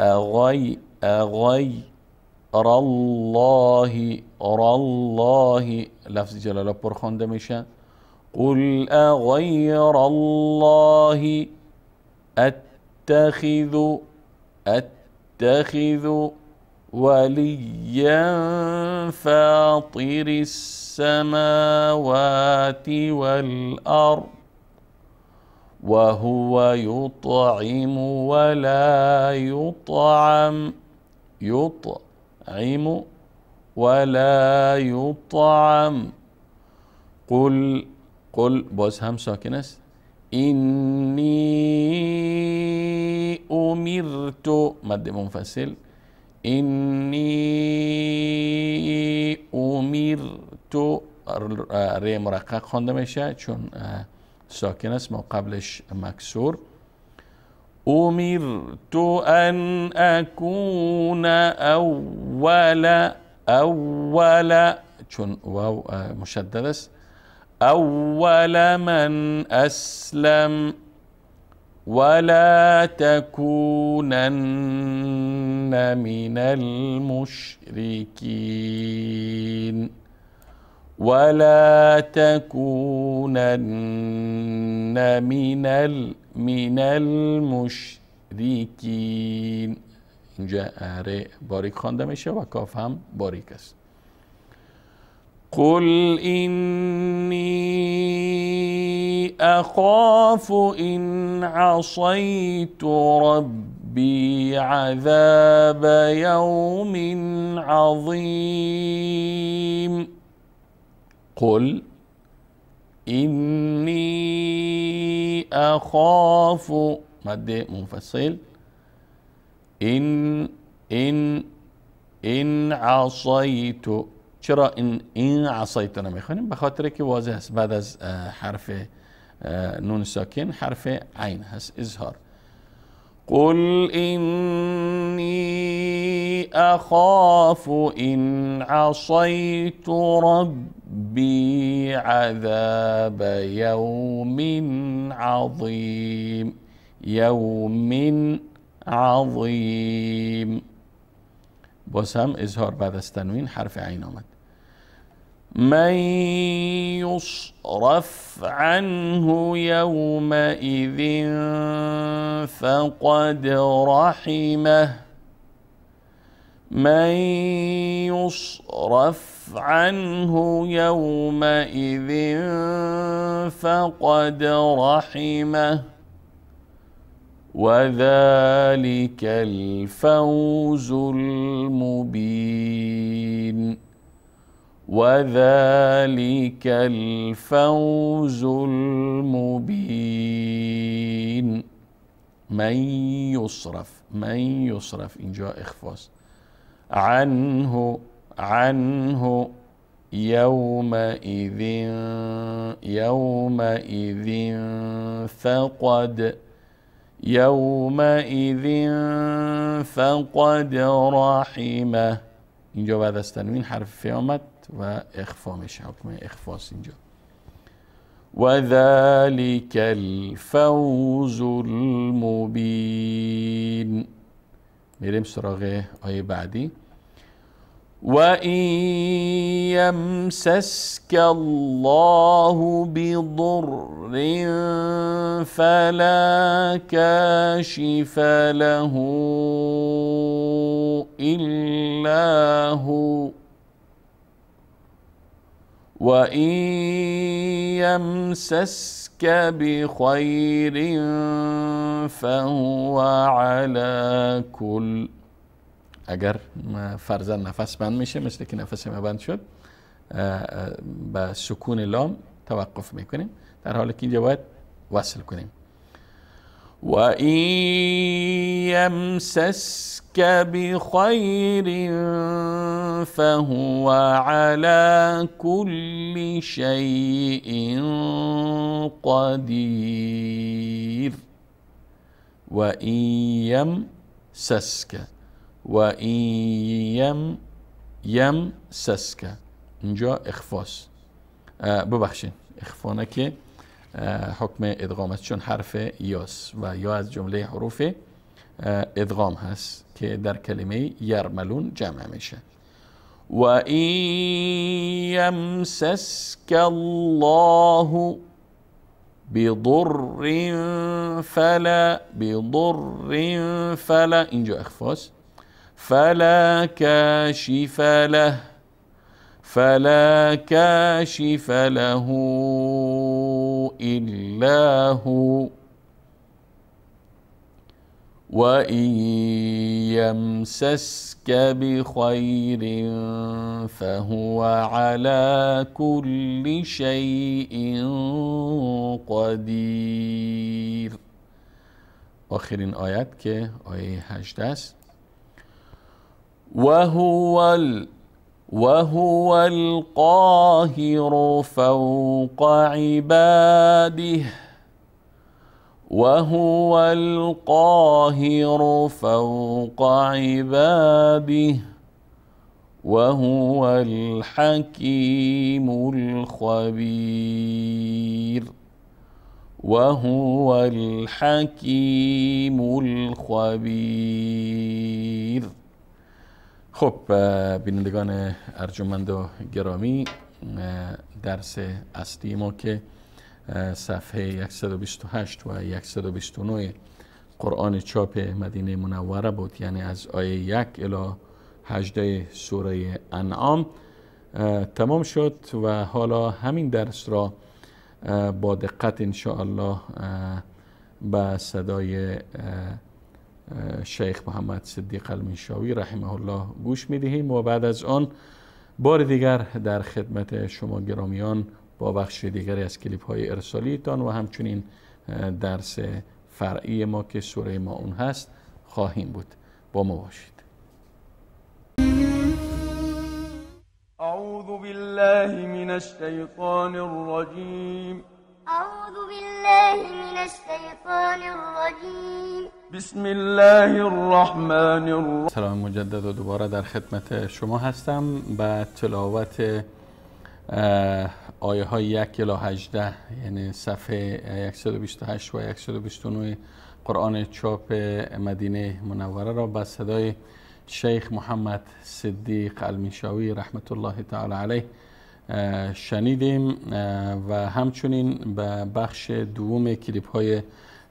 اغی اغی الله الله لفظ جلاله پر خوانده میشه. قل اغیر الله اتخذ اتخذ ولیا فاطر السماوات والارض وهو يطعم ولا يطعم يطعم ولا يطعم. قل قل باز هم ساکن است. اینی امرت مد منفصل، اینی امرت ر مرقق خوانده میشه چون ساکن است ما قبلش مکسور. امرت ان اکون اول اول چون واو مشدد است، اول من اسلم ولا تكونن من المشركين ولا تكونن من المشرکین. اینجا ر باریک خوانده میشه و کاف هم باریک است. قل اینی اخاف ان عصیت ربی عذاب یوم عظیم. قل اینی اخاف مد منفصل، ان ان ان عصیت. چرا این عصیت نمیخوانیم؟ به خاطر که واضح است بعد از حرف نون ساکن حرف عین هست، اظهار. قل اینی اخاف ان عصیت ربی عذاب یوم عظیم. یوم عظیم باز هم اظهار بعد از تنوین حرف عین آمد. من يصرف عنه يومئذ فقد رحمه من يصرف عنه يومئذ فقد رحمه وذلك الفوز المبين وذلك الفوز المبين. من يصرف، من يصرف اینجا اخفاست. عنه عنه يومئذ يومئذ فقد يومئذ فقد رحمه. اینجا بعد از تنوین حرف ف آمد و اخفا میشه، حکم اخفاست اینجا. وذلك الفوز المبین. میریم سراغ آیه بعدی. وإن يمسسك الله بضر فلا كاشف له إلا هو وإن يمسسك بخير فهو على كل. اگر فرضاً نفس بند میشه، مثل که نفس ما بند شد، به سکون لام توقف میکنیم، در حالی که اینجا باید وصل کنیم. وإن يمسسك بخير فهو على كل شيء قدير. وإن يمسسك، وإن يمسسك، اینجا اخفاست، ببخشید اخفا نه که حکم ادغام است، چون حرف یاست و یا از جمله حروف ادغام هست که در کلمه یرملون جمع میشه. وإن يمسسك الله بضر فلا، بضر فلا، اینجا اخفاست، فلا كاشف له، فلا كاشف له إلا هو وإن يمسسك بخير فهو على كل شيء قدیر. آخرین آیت که آیه 18 است. وهو القاهر فوق عباده، وهو القاهر فوق عباده وهو الحكيم الخبير، وهو الحكيم الخبير. خب بینندگان ارجمند و گرامی، درس اصلی ما که صفحه 128 و 129 قرآن چاپ مدینه منوره بود، یعنی از آیه 1 الی 18 سوره انعام تمام شد و حالا همین درس را با دقت انشاءالله به صدای شیخ محمد صدیق المنشاوی رحمه الله گوش میدهیم و بعد از آن بار دیگر در خدمت شما گرامیان با بخش دیگری از کلیپ های ارسالی تان و همچنین درس فرعی ما که سوره ماعون هست خواهیم بود. با ما باشید. اعوذ بالله من الشیطان الرجیم. اعوذ بالله من الشیطان الرجیم. بسم الله الرحمن الرحیم. سلام مجدد و دوباره در خدمت شما هستم با تلاوت آیه های 1 الی 18، یعنی صفحه 128 و 129 قرآن چاپ مدینه منوره را با صدای شیخ محمد صدیق المنشاوی رحمت الله تعالی علیه شنیدیم و همچنین به بخش دوم کلیپ های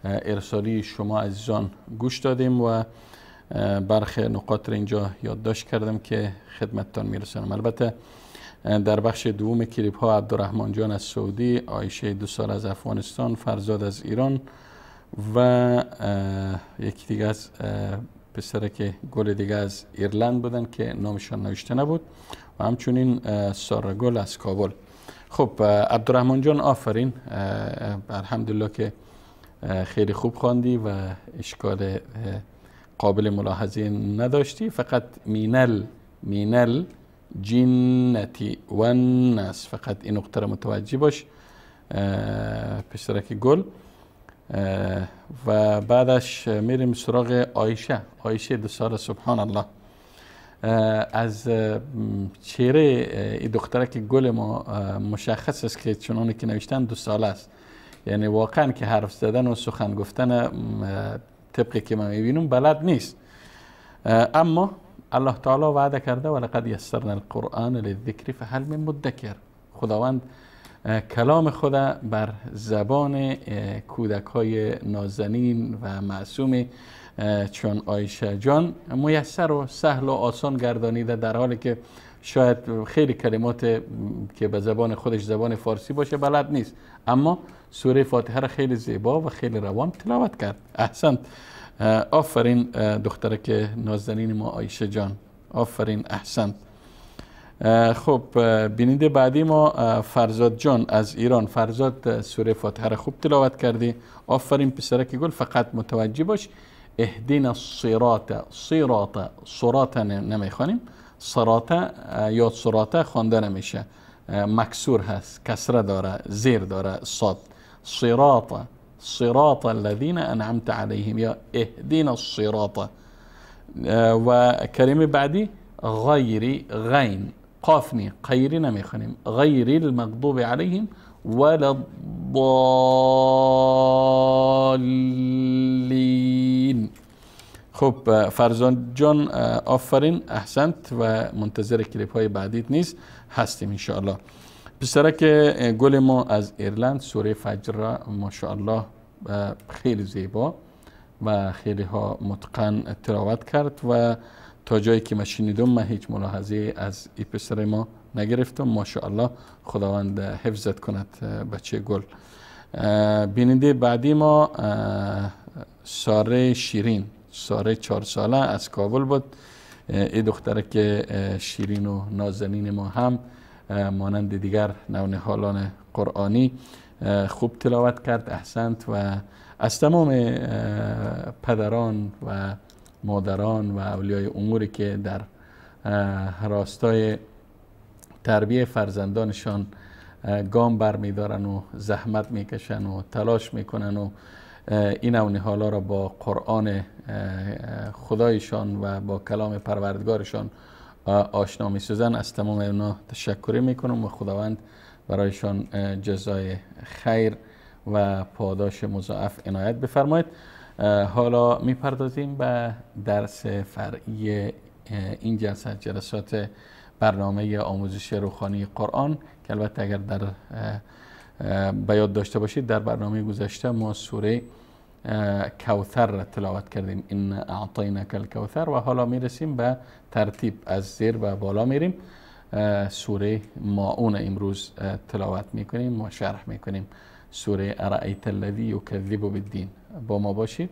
ارسالی شما عزیزان گوش دادیم و برخی نقاط را اینجا یادداشت کردم که خدمتتان میرسانم. البته در بخش دوم کلیپ ها عبدالرحمن جان از سعودی، عایشه 2 سال از افغانستان، فرزاد از ایران و یکی دیگه از پسرک گل دیگه از ایرلند بودن که نامشان نوشته نبود و همچنین سارا گل از کابل. خب عبدالرحمن جان آفرین، الحمدلله که خیلی خوب خواندی و اشکال قابل ملاحظه نداشتی. فقط مینل جنتی و الناس، فقط این نقطه را متوجه باش پسرک گل. و بعدش میریم سراغ عایشه. عایشه 2 ساله، سبحان الله، از چهره این دخترک گل ما مشخص است که چنانی که نوشتن 2 ساله است، یعنی واقعا که حرف زدن و سخن گفتن طبقی که من میبینم بلد نیست، اما الله تعالی وعده کرده ولقد یسرنا القرآن للذکر فهل من مدکر. خداوند کلام خود بر زبان کودک های نازنین و معصوم چون عایشه جان میسر و سهل و آسان گردانیده، در حالی که شاید خیلی کلمات که به زبان خودش زبان فارسی باشه بلد نیست، اما سوره فاتحه را خیلی زیبا و خیلی روان تلاوت کرد. احسنت، آفرین دخترک نازنین ما عایشه جان، آفرین، احسنت. خب بیننده بعدی ما فرزاد جان از ایران. فرزاد سوره فاتحه را خوب تلاوت کردی، آفرین پسرک گل. فقط متوجه باش اهدنا الصراط، صراط، صراط نمیخوانیم، صراط یا صراط خوانده نمیشه، مکسور هست، کسره داره، زیر داره، صاد. صراط، صراط الذين انعمت عليهم یا اهدنا الصراط. و کلمه بعدی غیری، غین، قاف نی، غیری نمیخوانیم، غیر المغضوب عليهم ولا الضالین. خب فرزان جان آفرین، احسنت و منتظر کلیپ های بعدیت نیز هستیم انشاءالله. پسرک گل ما از ایرلند سوره فجر را ماشاءالله خیلی زیبا و خیلی ها متقن تلاوت کرد و تا جایی که من شنیدم من هیچ ملاحظه از این پسر ما نگرفتم. ماشاءالله خداوند حفظت کند بچه گل. بیننده بعدی ما ساره شیرین، ساره 4 ساله از کابل بود. این دختره که شیرین و نازنین ما هم مانند دیگر نونهالان قرآنی خوب تلاوت کرد، احسنت. و از تمام پدران و مادران و اولیای اموری که در راستای تربیه فرزندانشان گام برمیدارن و زحمت میکشن و تلاش میکنن و این نونهالا را با قرآن خدایشان و با کلام پروردگارشان آشنا میسازن، از تمام اونا تشکر میکنم و خداوند برایشان جزای خیر و پاداش مضاعف عنایت بفرماید. حالا میپردازیم به درس فرعی این جلسه، جلسات برنامه آموزش روخانی قرآن که البته اگر در به یاد داشته باشید در برنامه گذشته ما سوره کوثر را تلاوت کردیم، این اعطیناک الکوثر، و حالا میرسیم به ترتیب از زیر و بالا میریم سوره ماعون امروز تلاوت میکنیم و شرح میکنیم. سوره ارأیت الذی یکذب بالدین. با ما باشید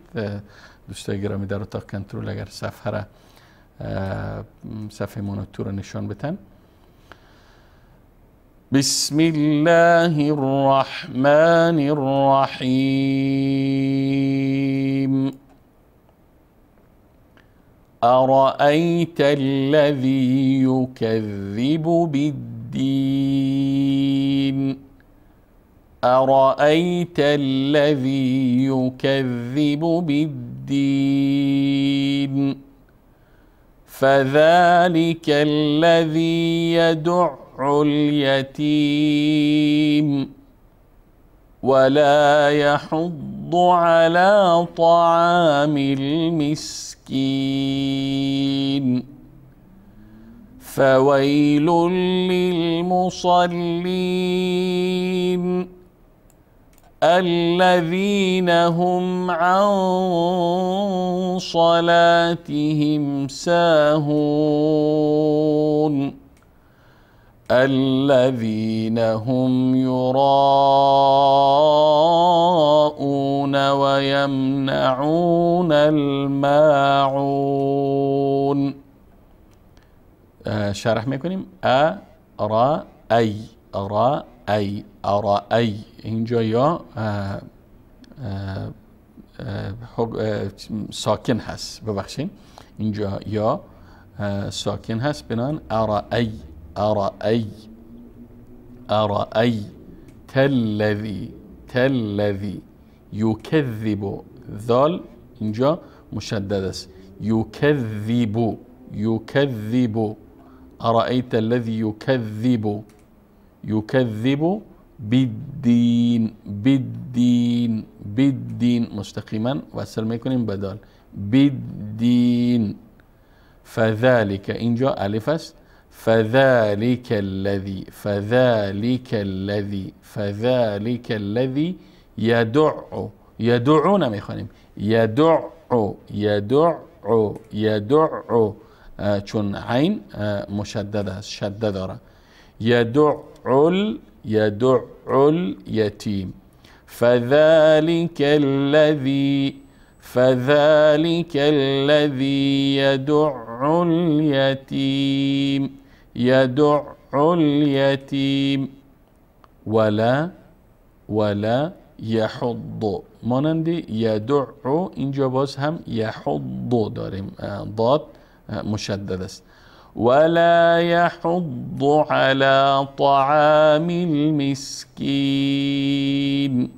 دوستای گرامی در اتاق کنترل، اگر صفحه را صفحه مونیتور را نشان بتن. بسم الله الرحمن الرحیم. أرأيت الذي يكذب بالدين، أرأيت الذي يكذب بالدين، فذلك الذي يدع اليتيم ولا يحض على طعام المسكين، فويل للمصلين الذين هم عن صلاتهم ساهون، الذين هم يراءون ويمنعون الماعون. شرح میکنیم. ا را ای، را ای، ارا ای، اینجا یا ساکن هست، ببخشید اینجا یا ساکن هست، بنان ارا ای، ارا ای، ارا ای تلذی، تلذی یکذب، ذال اینجا مشدد است، یکذب، یکذب، ارأیت الذی یکذب، یکذب بالدین، بالدین، بالدین، مستقیما وصل میکنیم بدال بالدین. فذلك اینجا الف است. فذلك الذي فذلك الذي فذلك الذي يدع يدع نمیخوانیم، يدع يدع يدع، چون عین مشدد است، شده داره. يدع يدع اليتيم. فذلك الذي فذلك الذي يدع اليتيم يدع اليتيم. ولا ولا يحض، مانند يدع اینجا باز هم يحض داریم، ضاد مشدد است. ولا يحض على طعام المسكين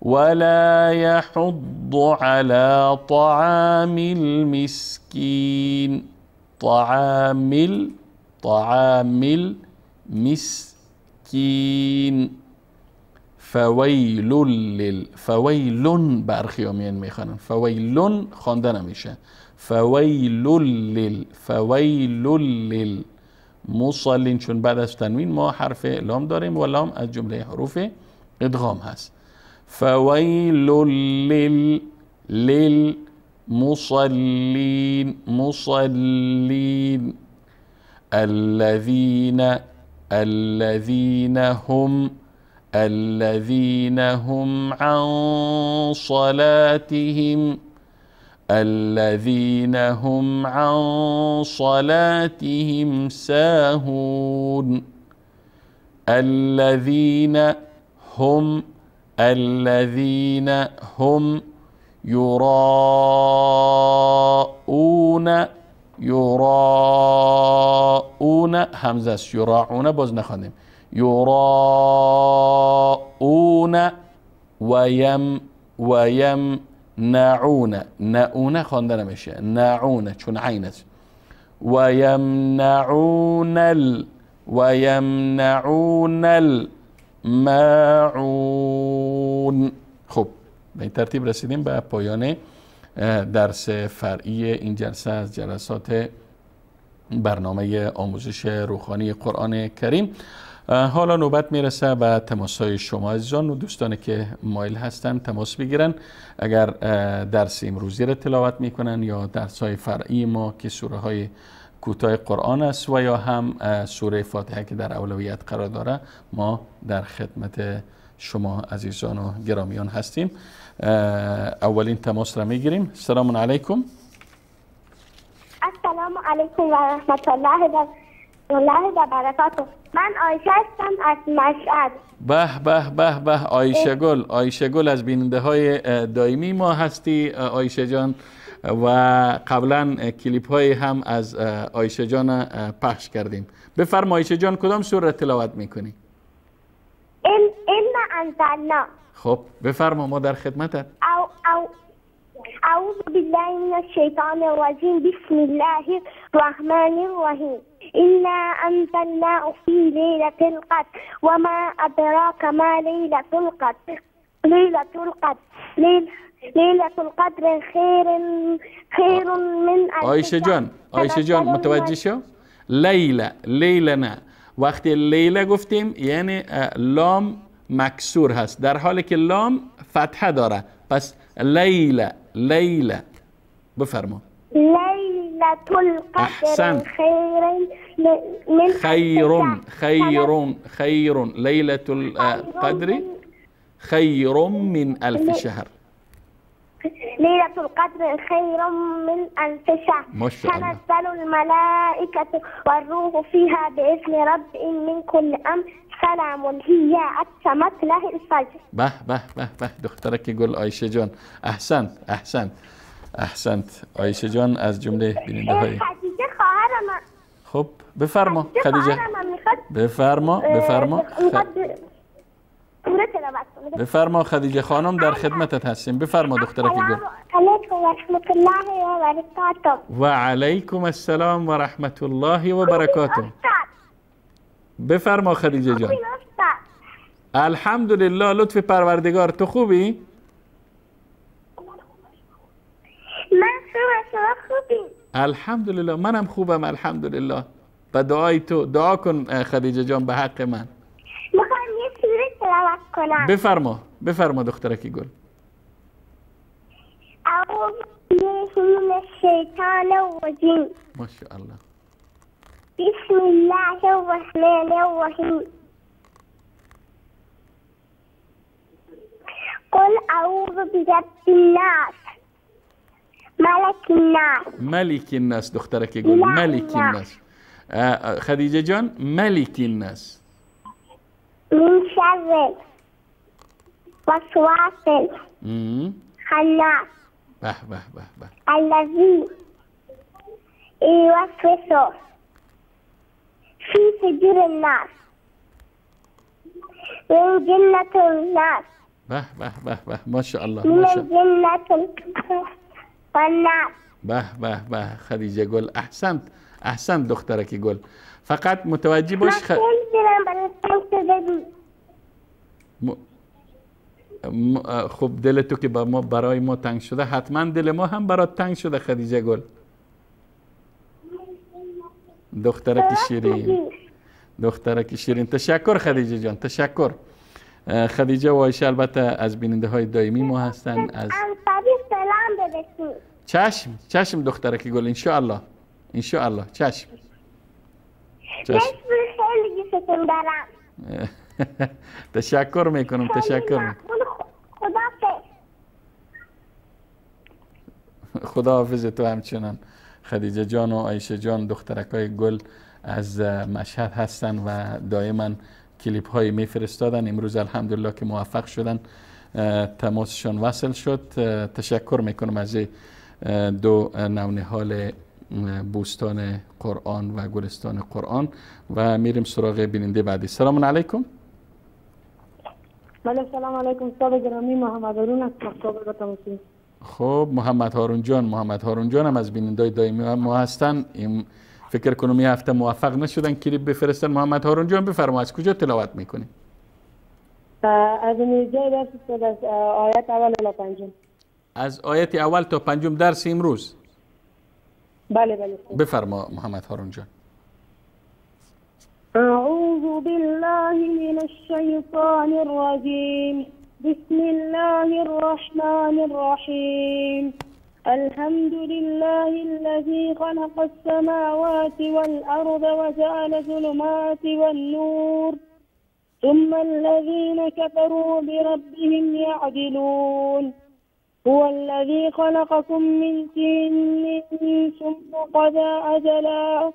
ولا يحض على طعام المسكين. طعام طعام المسكين. فویل لل فویل برخی ها میان میخوانن، فویل خوانده نمیشه. فویل لل فویل للمصلین، چون بعد از تنوین ما حرف لام داریم و لام از جمله حروف ادغام هست. فویل لل للمصلین مصلین الذین الذین هم الذين هم عن صلاتهم الذين هم عن صلاتهم ساهون. الذين هم الذين هم يراءون يراءون، همزه است، يراعون باز نخوانیم. يراءون ویم ویمنعون، نعونه خوانده نمیشه، نعونه چون عین است. ویمنعون ال ویمنعون الماعون. خب به این ترتیب رسیدیم به پایان درس فرعی این جلسه از جلسات برنامه آموزش روخانی قرآن کریم. حالا نوبت میرسه به تماس های شما عزیزان و دوستانی که مایل هستن تماس بگیرن. اگر درس امروزی را تلاوت میکنن یا درس های فرعی ما که سوره های کوتاه قرآن است و یا هم سوره فاتحه که در اولویت قرار داره، ما در خدمت شما عزیزان و گرامیان هستیم. اولین تماس را میگیریم. سلام علیکم. السلام علیکم و رحمت الله و برکاته. من عایشه هستم از مشهد. به به به به، عایشه گل، عایشه گل از بیننده های دائمی ما هستی عایشه جان و قبلا کلیپ های هم از عایشه جان پخش کردیم. بفرما عایشه جان، کدام سوره تلاوت میکنی؟ انا انزلنا. خب بفرما، ما در خدمتت. او اعوذ بالله من الشیطان الرجیم، بسم الله الرحمن الرحیم. إنا أنزلناه في ليلة القدر وما أدراك ما ليلة القدر. ليلة القدر ليلة القدر خير خير من ألف. عایشه جان، عایشه جان متوجه شو؟ لیله، لیله نه، وقتی لیله گفتیم یعنی لام مکسور هست، در حالی که لام فتحه داره، پس لیله لیله. بفرما. ليلة القدر احسنت. خير من خير خير خير، ليلة القدر خير من ألف شهر. ليلة القدر خير من ألف شهر. ما شاء الله. تنزل الملائكة والروح فيها بإذن ربهم من كل أمر، سلام هي حتى مطلع الفجر. به به به به، دخترک گل عایشه جان، احسنت احسنت احسنت. عایشه جان از جمله بیننده های خدیجه خواهرم. خب بفرما خدیجه، بفرما بفرما بفرما خدیجه خانم، در خدمتت هستیم. بفرما دخترک گل. علیکم و رحمت الله و برکاته. و علیکم السلام و رحمت الله و برکاته. بفرما خدیجه جان. الحمدلله، لطف پروردگار. تو خوبی؟ من خوبم، شما خوبی؟ الحمدلله، منم خوبم الحمدلله. به دعای تو. دعا کن خدیجه جان به حق من. میخوام یه سوره تلاوت کنم. بفرما بفرما دخترکی گل. اعوذ بالله من الشیطان الرجیم. ماشاءالله. بسم الله الرحمن الرحیم. قل اعوذ برب الناس ملک الناس. ملک الناس دخترکی گل، ملک الناس. خدیجه جان ملک الناس. من شر وسواس الخناس. به به به به. الذی یوسوس فی صدور الناس من جنة الناس. به به به به، ماشاءالله. من جنة والناس. به به به خدیجه گل، احسنت احسنت دخترکی گل. فقط متوجه باش خب دل تو که برای ما تنگ شده، حتما دل ما هم برات تنگ شده خدیجه گل. دخترک شیرین، دخترک شیرین. تشکر خدیجه جان، تشکر. خدیجه و عایشه البته از بیننده های دائمی ما هستن. از سلام برسون. چشم چشم دخترک گل، انشاءالله انشاءالله. چشم چشم. خیلی دوستتون دارم. تشکر میکنم، تشکر میکنم. خداحافظ. خداحافظ تو همچنان. خدیجه جان و عایشه جان دخترک های گل از مشهد هستن و دائما کلیپ های میفرستادن. امروز الحمدلله که موفق شدن، تماسشان وصل شد. تشکر میکنم از دو نونهال بوستان قرآن و گلستان قرآن و میریم سراغ بیننده بعدی. سلام علیکم. بله سلام علیکم استاد گرامی، محمد هارون از کابل تماس. خب محمد هارون جان، محمد هارون جان هم از بینندای دائمی ما هستن. فکر کنم یه هفته موفق نشدن کلیپ بفرستن. محمد هارون جان بفرما، از کجا تلاوت میکنی؟ از اینجا درس استاد، از آیت اول تا پنجم. از آیت اول تا پنجم درس امروز؟ بله بله. بفرما محمد هارون جان. اعوذ بالله من الشیطان الرجیم. بسم الله الرحمن الرحیم. الحمد لله الذي خلق السماوات والأرض وجعل الظلمات والنور ثم الذين كفروا بربهم يعدلون. هو الذي خلقكم من طين ثم قضى أجلا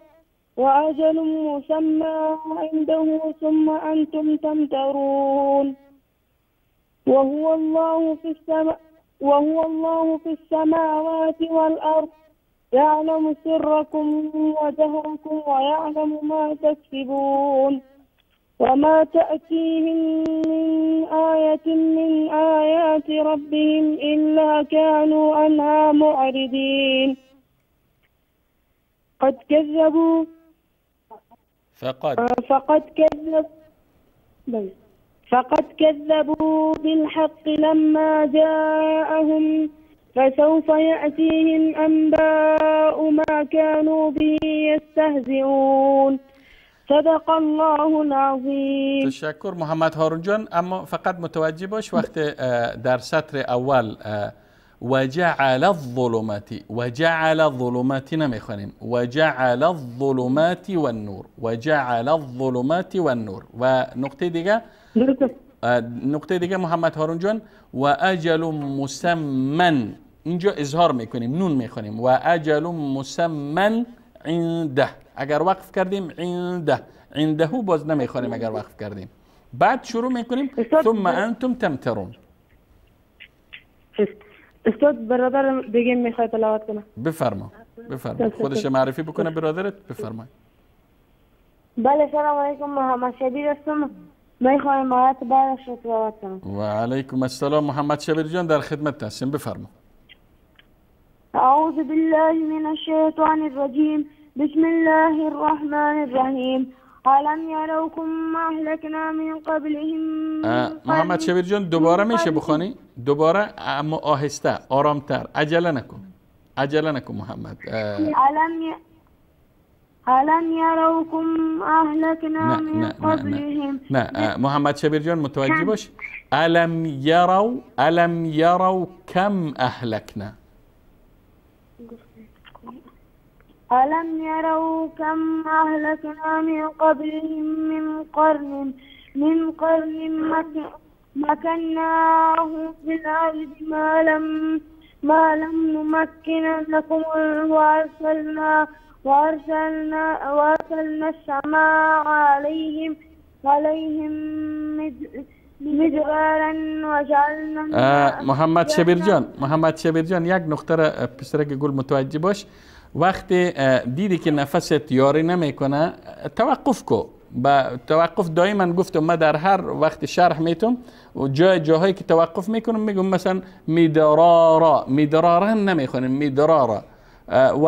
وأجل مسمى عنده ثم أنتم تمترون. وهو الله في السماوات والأرض يعلم سركم وجهركم ويعلم ما تكسبون. وما تأتيهم من آية من آيات ربهم إلا كانوا عنها معرضين. قد كذبوا فقد كذبوا بالحق لما جاءهم فسوف يأتيهم أنباء ما كانوا به يستهزئون. صدق الله العظیم. تشکر محمد هارون جان. اما فقط متوجه باش وقت در سطر اول وجعل الظلمات، وجعل الظلمات نمیخوانیم، وجعل الظلمات والنور، وجعل الظلمات والنور. و نقطه دیگه، نقطه دیگه محمد هارون جان، و اجل مسمن، اینجا اظهار میکنیم، نون میخوانیم، و اجل مسمن عنده. اگر وقف کردیم عنده، عنده باز نمیخوانیم اگر وقف کردیم. بعد شروع میکنیم ثم انتم تمترون. استاد برادر دیگه میخواد تلاوت کنه. بفرما بفرما، خودش معرفی بکنه برادرت. بفرمای. بله سلام علیکم، محمد شبیر هستم، میخوایم آیات بعدش رو تلاوت کنم. و علیکم السلام محمد شبیر جان، در خدمت هستیم، بفرما. اعوذ بالله من الشیطان الرجیم. بسم الله الرحمن الرحیم. الم یروا کما اهلکنا من قبلهم. محمد شبیر جان دوباره میشه بخوانی؟ دوباره اما آهسته، آرامتر، عجله نکن. عجله نکن محمد. ألم يروا كم أهلكنا من قبلهم. نه محمد شبیر جان متوجه باش. ألم يروا، ألم يروا كم أهلكنا. ألم يروا كم أهلكنا من قبلهم من قرن، من قرن مكناهم في الأرض ما لم نمكن لكم وأرسلنا السماء عليهم مدرارا وجعلنا. محمد شبیر جان، محمد شبیر جان، یک نقطه را پسرک گل متوجه باش. وقتی دیدی که نفست یاری نمیکنه توقف کو. با توقف دائما گفتم ما در هر وقت شرح میتم و جاهایی که توقف میکنم میگم مثلا مدرارا، مدرارا نمیخونیم، مدرارا، و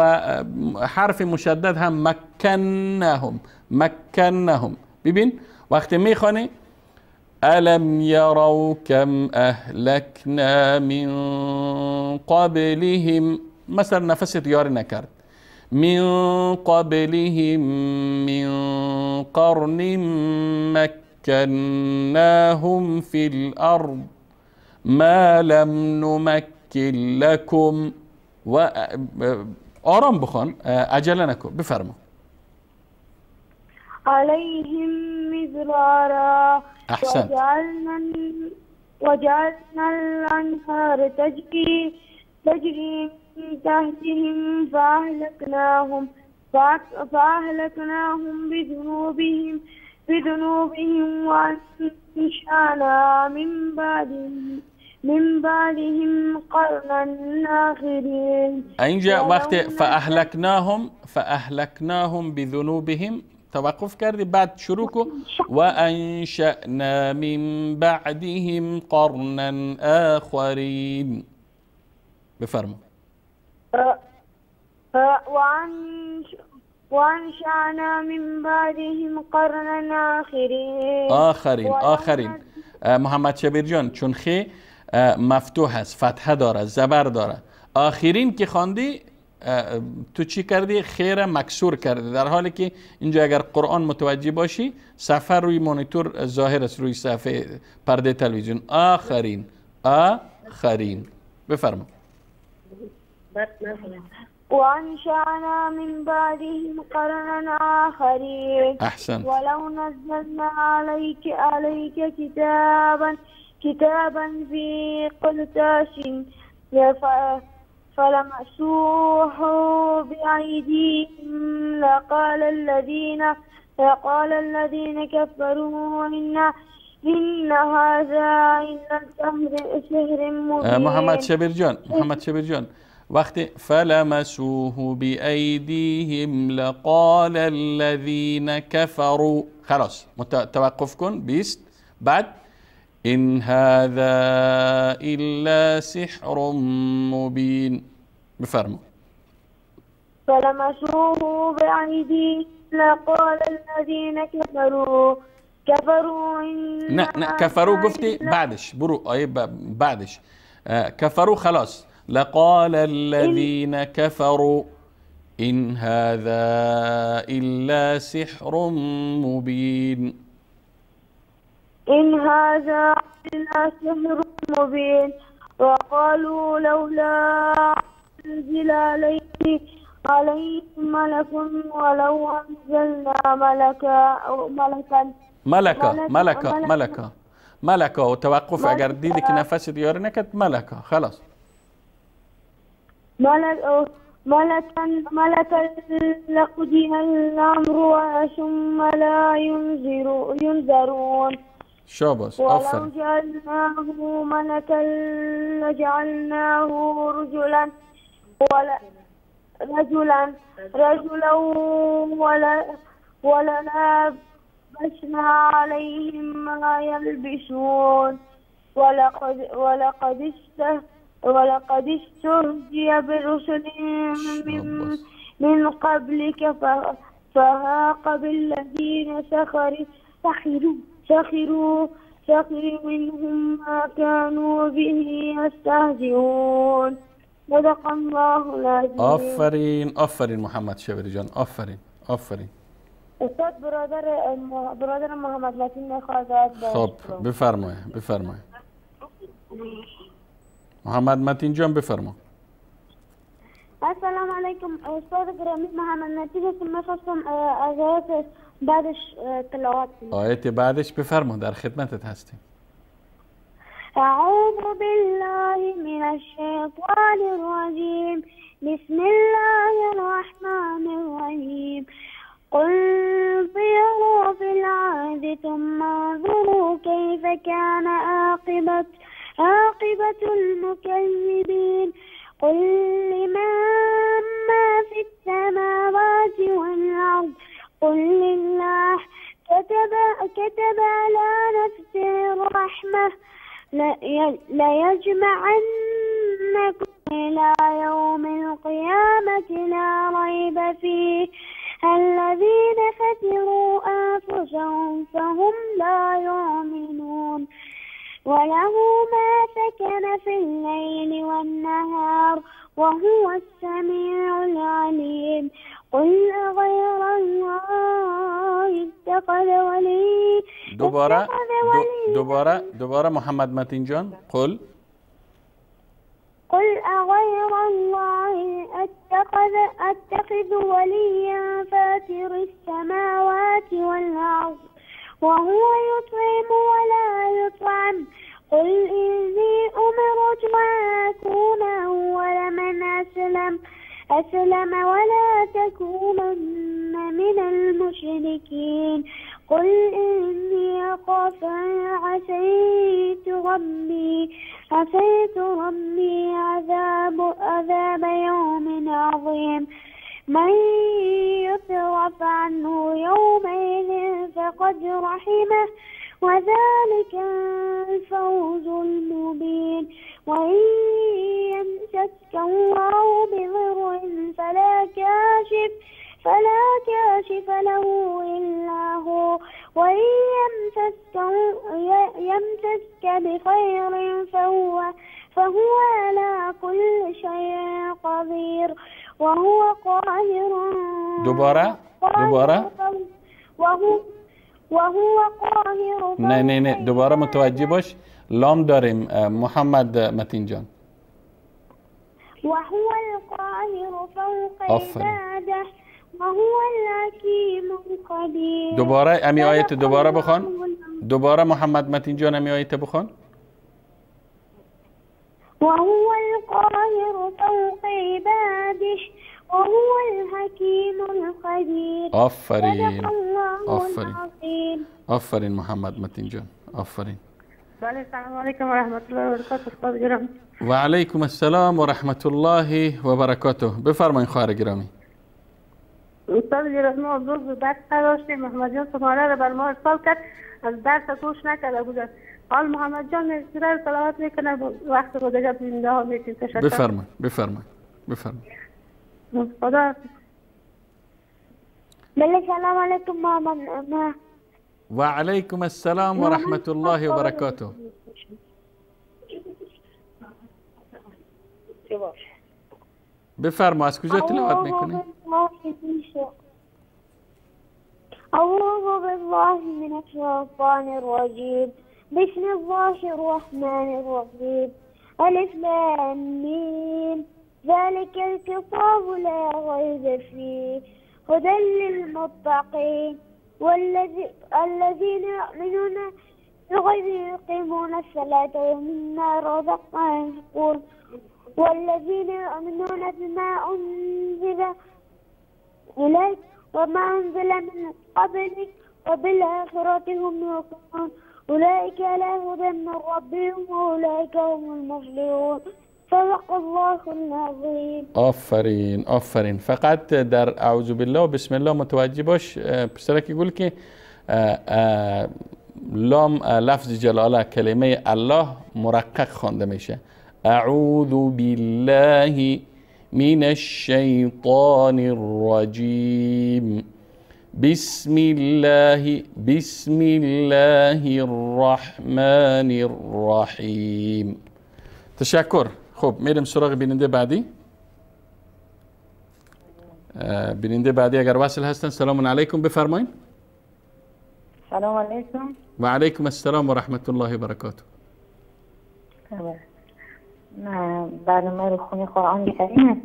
حرف مشدد هم مکنهم، مکنهم. ببین وقتی میخوانی ألم يروا كم أهلكنا من قبلهم، مثلا نفست یاری نکرد، من قبلهم من قرن مكناهم في الأرض ما لم نمكن لكم. و آرام بخوان، عجله نکن. بفرما. عليهم مدرارا. احسنت. وجعلنا الأنهار تجري من تحتهم فأهلكناهم بذنوبهم وأنشأنا من بعدهم قرنا آخرين. اینجا وقت فأهلكناهم بذنوبهم توقف کردی، بعد شروع کو وأنشأنا من بعدهم قرنا آخرين. بفرما. وأنشأنا من بعدهم قرنا آخرين. آخرین، آخرین. محمد شبیر جان، چون خی مفتوح است، فتحه داره، زبر داره، آخرین که خواندی تو چی کردی؟ خیر مکسور کردی، در حالی که اینجا اگر قرآن متوجه باشی صفحه روی مانیتور ظاهر است، روی صفحه پرده تلویزیون. آخرین، آخرین. بفرما. وأنشأنا من بعدهم قرنا آخرين. أحسنت. ولو نزلنا عليك كتابا في قرطاس فلمسوه بأيديهم لقال الذين كفروا إن هذا إلا سحر مبين. محمد شبیر جان، محمد شبیر جان، وقتی فلمسوه بأيديهم لقال الذين كفروا، خلاص توقف کن. 20. بعد إن هذا إلا سحر مبين. بفرما. فلمسوه بأيديهم لقال الذين كفروا نه نه كفروا گفتی بعدش برو آیه بعدش كفروا خلاص. لقال الذين كفروا إن هذا إلا سحر مبين. إن هذا إلا سحر مبين. وقالوا لولا أنزل عليه ملك ولو أنزلنا ملكا ملكا ملكا ملكا ملكا. وتوقف اگر دیدی که نفس دیاره نکرد ملكا خلاص. ملكا لقضي الأمر ثم لا ينذرون. شاباش، آفرین. ولو جعلناه ملكا لجعلناه رجلا رجلا وللبسنا عليهم ما يلبسون. ولقد استهزئ برسل من قبلك فهاق بالذين سخروا منهم ما كانوا به يستهزئون. صدق الله العظیم. آفرین آفرین محمد شبری جان، آفرین آفرین. استاد برادر محمد متین میخواد. خب بفرمایید بفرمایید محمد متین جان بفرما. السلام علیکم استاد گرامی، محمد متین هستم. میخواستم از آیت بعدش تلاوت کنم. آیت بعدش بفرما، در خدمتت هستیم. اعوذ بالله من الشیطان الرجیم، بسم الله الرحمن الرحیم. قل سيروا في الأرض ثم انظروا كيف كان عاقبة المكذبين. قل لمن ما في السماوات والأرض؟ قل لله. كتب على نفسه الرحمة ليجمعنكم إلى يوم القيامة لا ريب فيه الذين خسروا أنفسهم فهم لا يؤمنون. وله ما سكن في الليل والنهار وهو السميع العليم. قل أغير الله اتخذ ولي. دوباره دوباره دوباره محمد متین جان. قل أغير الله أتخذ وليا فاطر السماوات والأرض وهو يطعم ولا يطعم. قل إني أمرت أن أكون أول من أسلم ولا تكونن من المشركين. قل إني أخاف إن عصيت ربي عذاب يوم عظيم. من يصرف عنه يومئذ فقد رحمه وذلك الفوز المبين. وإن يمسسك الله بضر فلا كاشف له إلا هو، وإن يمسسك بخير فهو على كل شيء قدير وهو قاهر. دوباره دوباره وهو قاهر. نه نه نه دوباره متوجه باش، لام داریم محمد متین جان. وهو القاهر فوق عباده وهو الحکیم الخبیر. دوباره امی آیت دوباره بخوان. دوباره محمد متین جان امی آیت بخوان. وهو القاهر فوق عباده وهو الحکیم الخبیر. آفرین آفرین آفرین محمد متین جان، آفرین. بله سلام علیکم و رحمت الله و برکاته استاد گرامی. و علیکم السلام و رحمت الله و برکاته. بفرمایید خواهر گرامی. استاد گرامی ما امروز درس نداشتیم، محمد جان شماره را بر ما ارسال کرد، از درس گوش نکرده بود. حال محمد جان سوره تلاوت میکنه، وقت رو دیگه بینده ها میتیم. تشکر. بفرمایید بفرمایید بفرمایید. خدا. بله سلام علیکم محمد. و علیکم السلام و رحمت الله و برکاته. بفرما از کجا تلاوت میکنی؟ اعوذ بالله من الشیطان الرجیم، بسم الله الرحمن الرحیم. الف لام میم ذلك الكتاب لا ريب فيه هدى للمتقين والذين يؤمنون بالغيب يقيمون الصلاة ومما رزقناهم ينفقون والذين يؤمنون بما أنزل إليك وما أنزل من قبلك وبالآخرة هم يوقنون أولئك على هدى من ربهم وأولئك هم المفلحون. صدق الله العظیم. آفرین آفرین. فقط در اعوذ بالله و بسم الله متوجه باش پسرک گل که لام لفظ جلاله کلمه الله مرقق خوانده میشه. اعوذ بالله من الشیطان الرجیم، بسم الله بسم الله الرحمن الرحیم. تشکر. خب میریم سراغ بیننده بعدی. بیننده بعدی اگر وصل هستن، سلام علیکم، بفرمایید. سلام علیکم. و علیکم السلام و رحمت الله و برکاته. برنامه روخوانی قرآن کریم.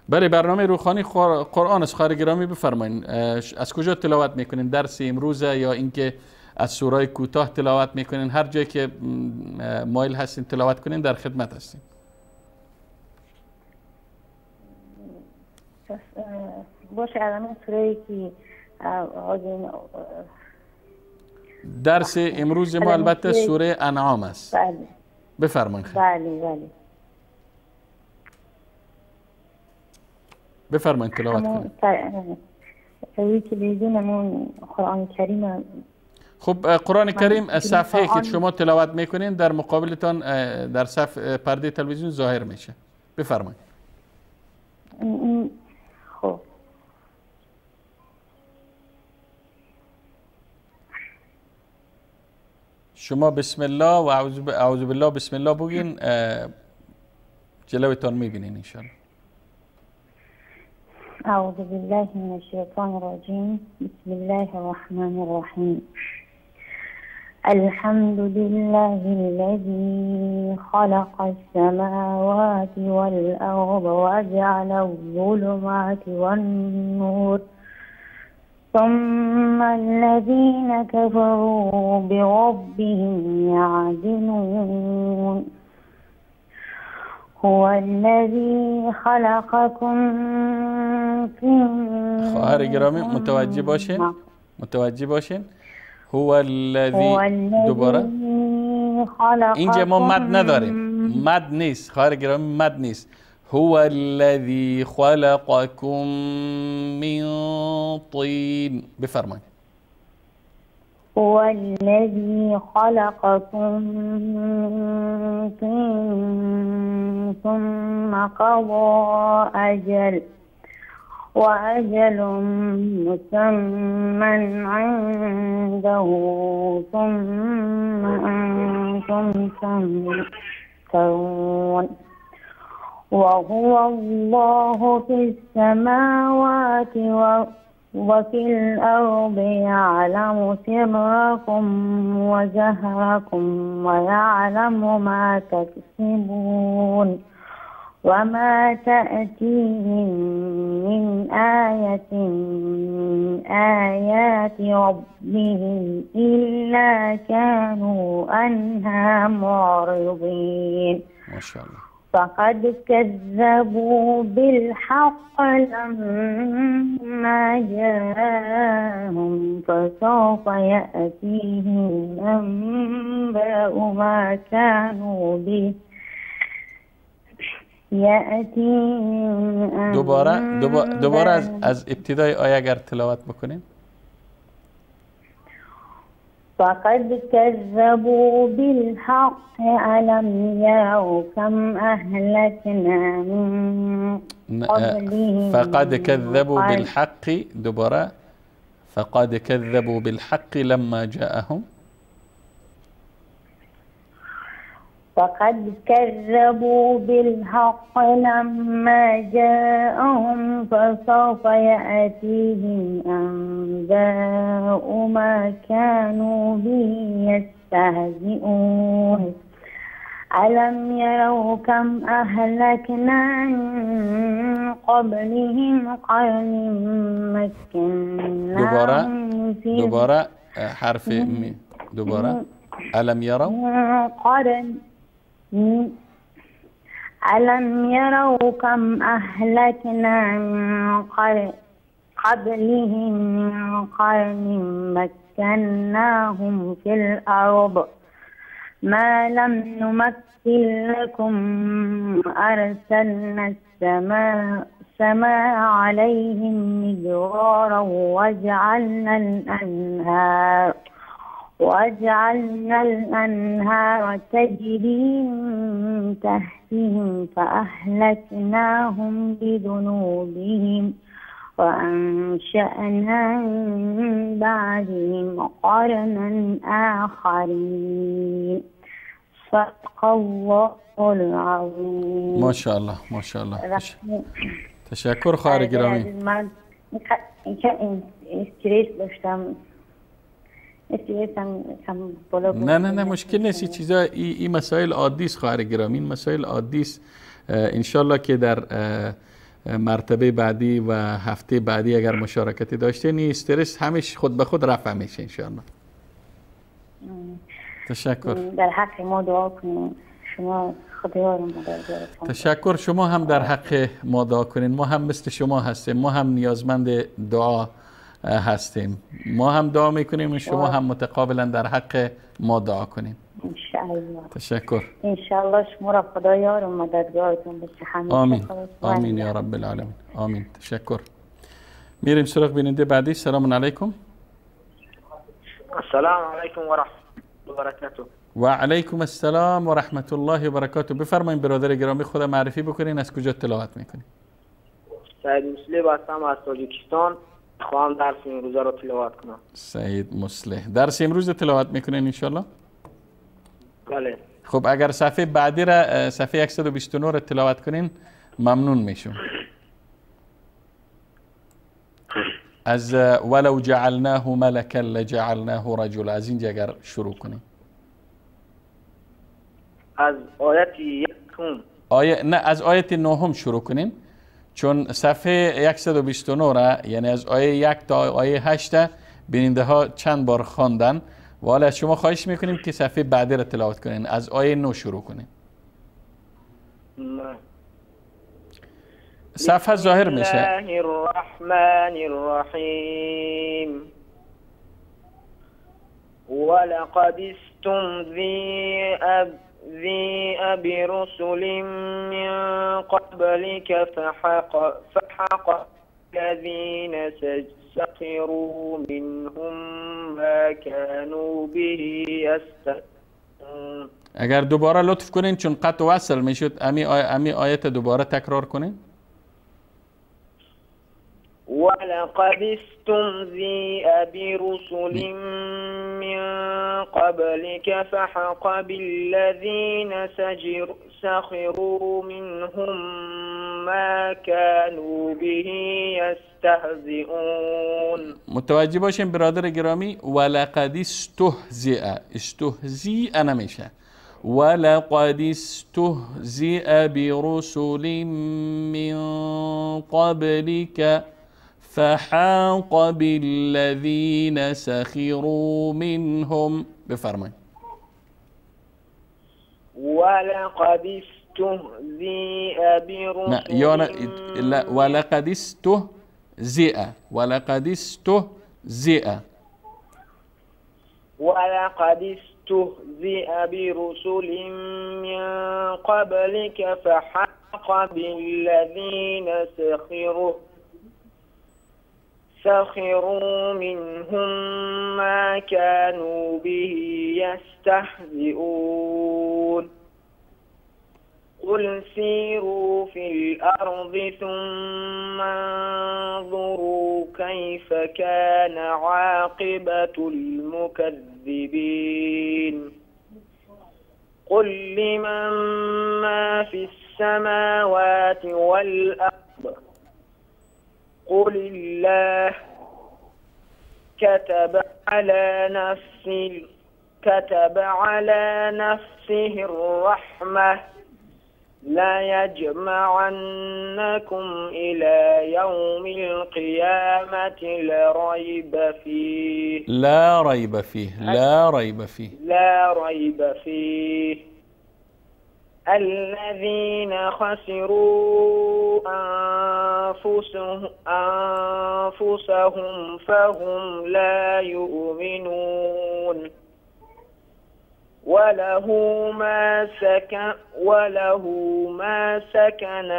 بله، برنامه روخوانی قرآن است. خواهر گرامی بفرمایید از کجا تلاوت میکنین؟ درس امروز یا اینکه از سوره کوتاه تلاوت میکنین؟ هر جایی که مایل هستین تلاوت کنین در خدمت هستیم. باشه، الان سوره که درس امروز ما البته سوره انعام است. بله. بفرمایید. بله بله. بفرمایید تلاوت کنید. قرآن کریم. خب قرآن کریم صفحه که شما تلاوت میکنین در مقابلتان در صفحه پرده تلویزیون ظاهر میشه. بفرمایید. خب شما بسم الله و اعوذ بالله بسم الله بگین، جلوتان میبینین انشاءالله. اعوذ بالله من الشیطان الرجیم، بسم الله الرحمن الرحیم. الحمد لله الذي خلق السماوات والأرض وجعل الظلمات والنور ثم الذين كفروا بربهم يعدلون. هو الذي خلقكم. خواهر گرامی متوجه باشین، متوجه باشین. هو الذي دوباره اینجا ما مد نداریم، مد نیست خواهر گرامی، مد نیست. هو الذي خلقكم من طين. بفرمایید. هو الذي خلقكم من طين ثم قضى أجل وأجل مسمى عنده ثم أنتم تمترون. وهو الله في السماوات وفي الأرض يعلم سركم وجهركم ويعلم ما تكسبون وما تأتيهم من آية من آيات ربهم إلا كانوا عنها معرضين. ما شاء الله. فقد كذبوا بالحق لما جاءهم فسوف يأتيهم أنباء ما كانوا به يأتيهم. دوباره از ابتدای آیه اگر تلاوت بکنیم. فقد كذبوا بالحق ألم يروا كم أهلكنا من قبلهم. فقد كذبوا بالحق. دوباره فقد كذبوا بالحق لما جاءهم. فقد كذبوا بالحق لما جاءهم فسوف يأتيهم أنباء ما كانوا به يستهزئون. ألم يروا كم أهلكنا من قبلهم قرن مكناهم. دوباره حرف دوباره ألم يروا قرن. ألم يروا كم أهلكنا من قبلهم من قرن مكناهم في الأرض ما لم نمكن لكم أرسلنا السماء عليهم مدرارا وجعلنا الأنهار تجري من تحتهم فأهلكناهم بذنوبهم وأنشأنا من بعدهم قرنا آخرين. صدق الله العظیم. ماشاءالله ماشاءالله. تشکر خواهر گرامی. من استرس داشتم، استرس هم بالا بود. نه نه نه مشکل نیست، این چیزا این مسائل عادی است خواهر گرامی، این مسائل عادی است. انشالله که در مرتبه بعدی و هفته بعدی اگر مشارکتی داشتین این استرس همیش خود به خود رفع میشه انشالله. تشکر. در حق ما دعا کنیم، شما خدا رو مددگارتون. تشکر. شما هم در حق ما دعا کنین، ما هم مثل شما هستیم، ما هم نیازمند دعا هستیم، ما هم دعا میکنیم و شما هم متقابلا در حق ما دعا کنیم انشاءالله. تشکر. انشاءالله شما را خدا یار و مددگارتون باشه. آمین آمین یا رب العالمین. آمین. تشکر. میریم سراغ بیننده بعدی. سلام علیکم. السلام علیکم و رحمت الله و برکاته. و علیکم السلام و رحمت الله و برکاته. بفرمایید برادر گرامی، خدا معرفی بکنین، از کجا تلاوت میکنین؟ سعید مصلح هستم از تاجیکستان. خواهم درس امروز رو تلاوت کنم. سعید مصلح درس امروز تلاوت میکنین انشالله؟ بله. خب اگر صفحه بعدی را، صفحه 129 را تلاوت کنین ممنون میشم. از ولو جعلناه ملکا لجعلناه رجلا، از اینجا اگر شروع کنیم. از آیت یکم. آیه نه، از آیت نهم شروع کنیم، چون صفحه 129 را، یعنی از آیه 1 تا آیه 8 بیننده ها چند بار خواندن و حالا از شما خواهش میکنیم که صفحه بعدی را تلاوت کنین، از آیه 9 شروع کنین. صفحه ظاهر میشه. بسم الله الرحمن الرحیم. ولقد استهزئ برسل من قبلك فحق الذين سخروا منهم ما كانوا به يستهزئون. اگر دوباره لطف کنین چون قطع وصل میشد، امی آیت دوباره تکرار کنین. ولقد استهزئ برسل من قبلك فحق بالذين سخروا منهم ما كانوا به يستهزئون. متوجه باشین برادر گرامی، ولقد استهزئ، استهزئ نمیشه. ولقد استهزئ برسل من قبلك فحاق بالذين سخروا منهم. بفرمایید. ولقد استهزئ برسل، نه، ولقد استهزئ، ولقد استهزئ، ولقد استهزئ برسل من قبلك فحاق بالذين سخروا منهم ما كانوا به يستهزئون. قل سيروا في الأرض ثم انظروا كيف كان عاقبة المكذبين. قل لمن ما في السماوات والأرض قل الله. كتب على نفسه الرحمة لا يجمعنكم إلى يوم القيامة لا ريب فيه. لا ريب فيه، لا ريب فيه، لا ريب فيه. الذين خسروا أنفسهم فهم لا يؤمنون. وله ما سكن وله ما سكن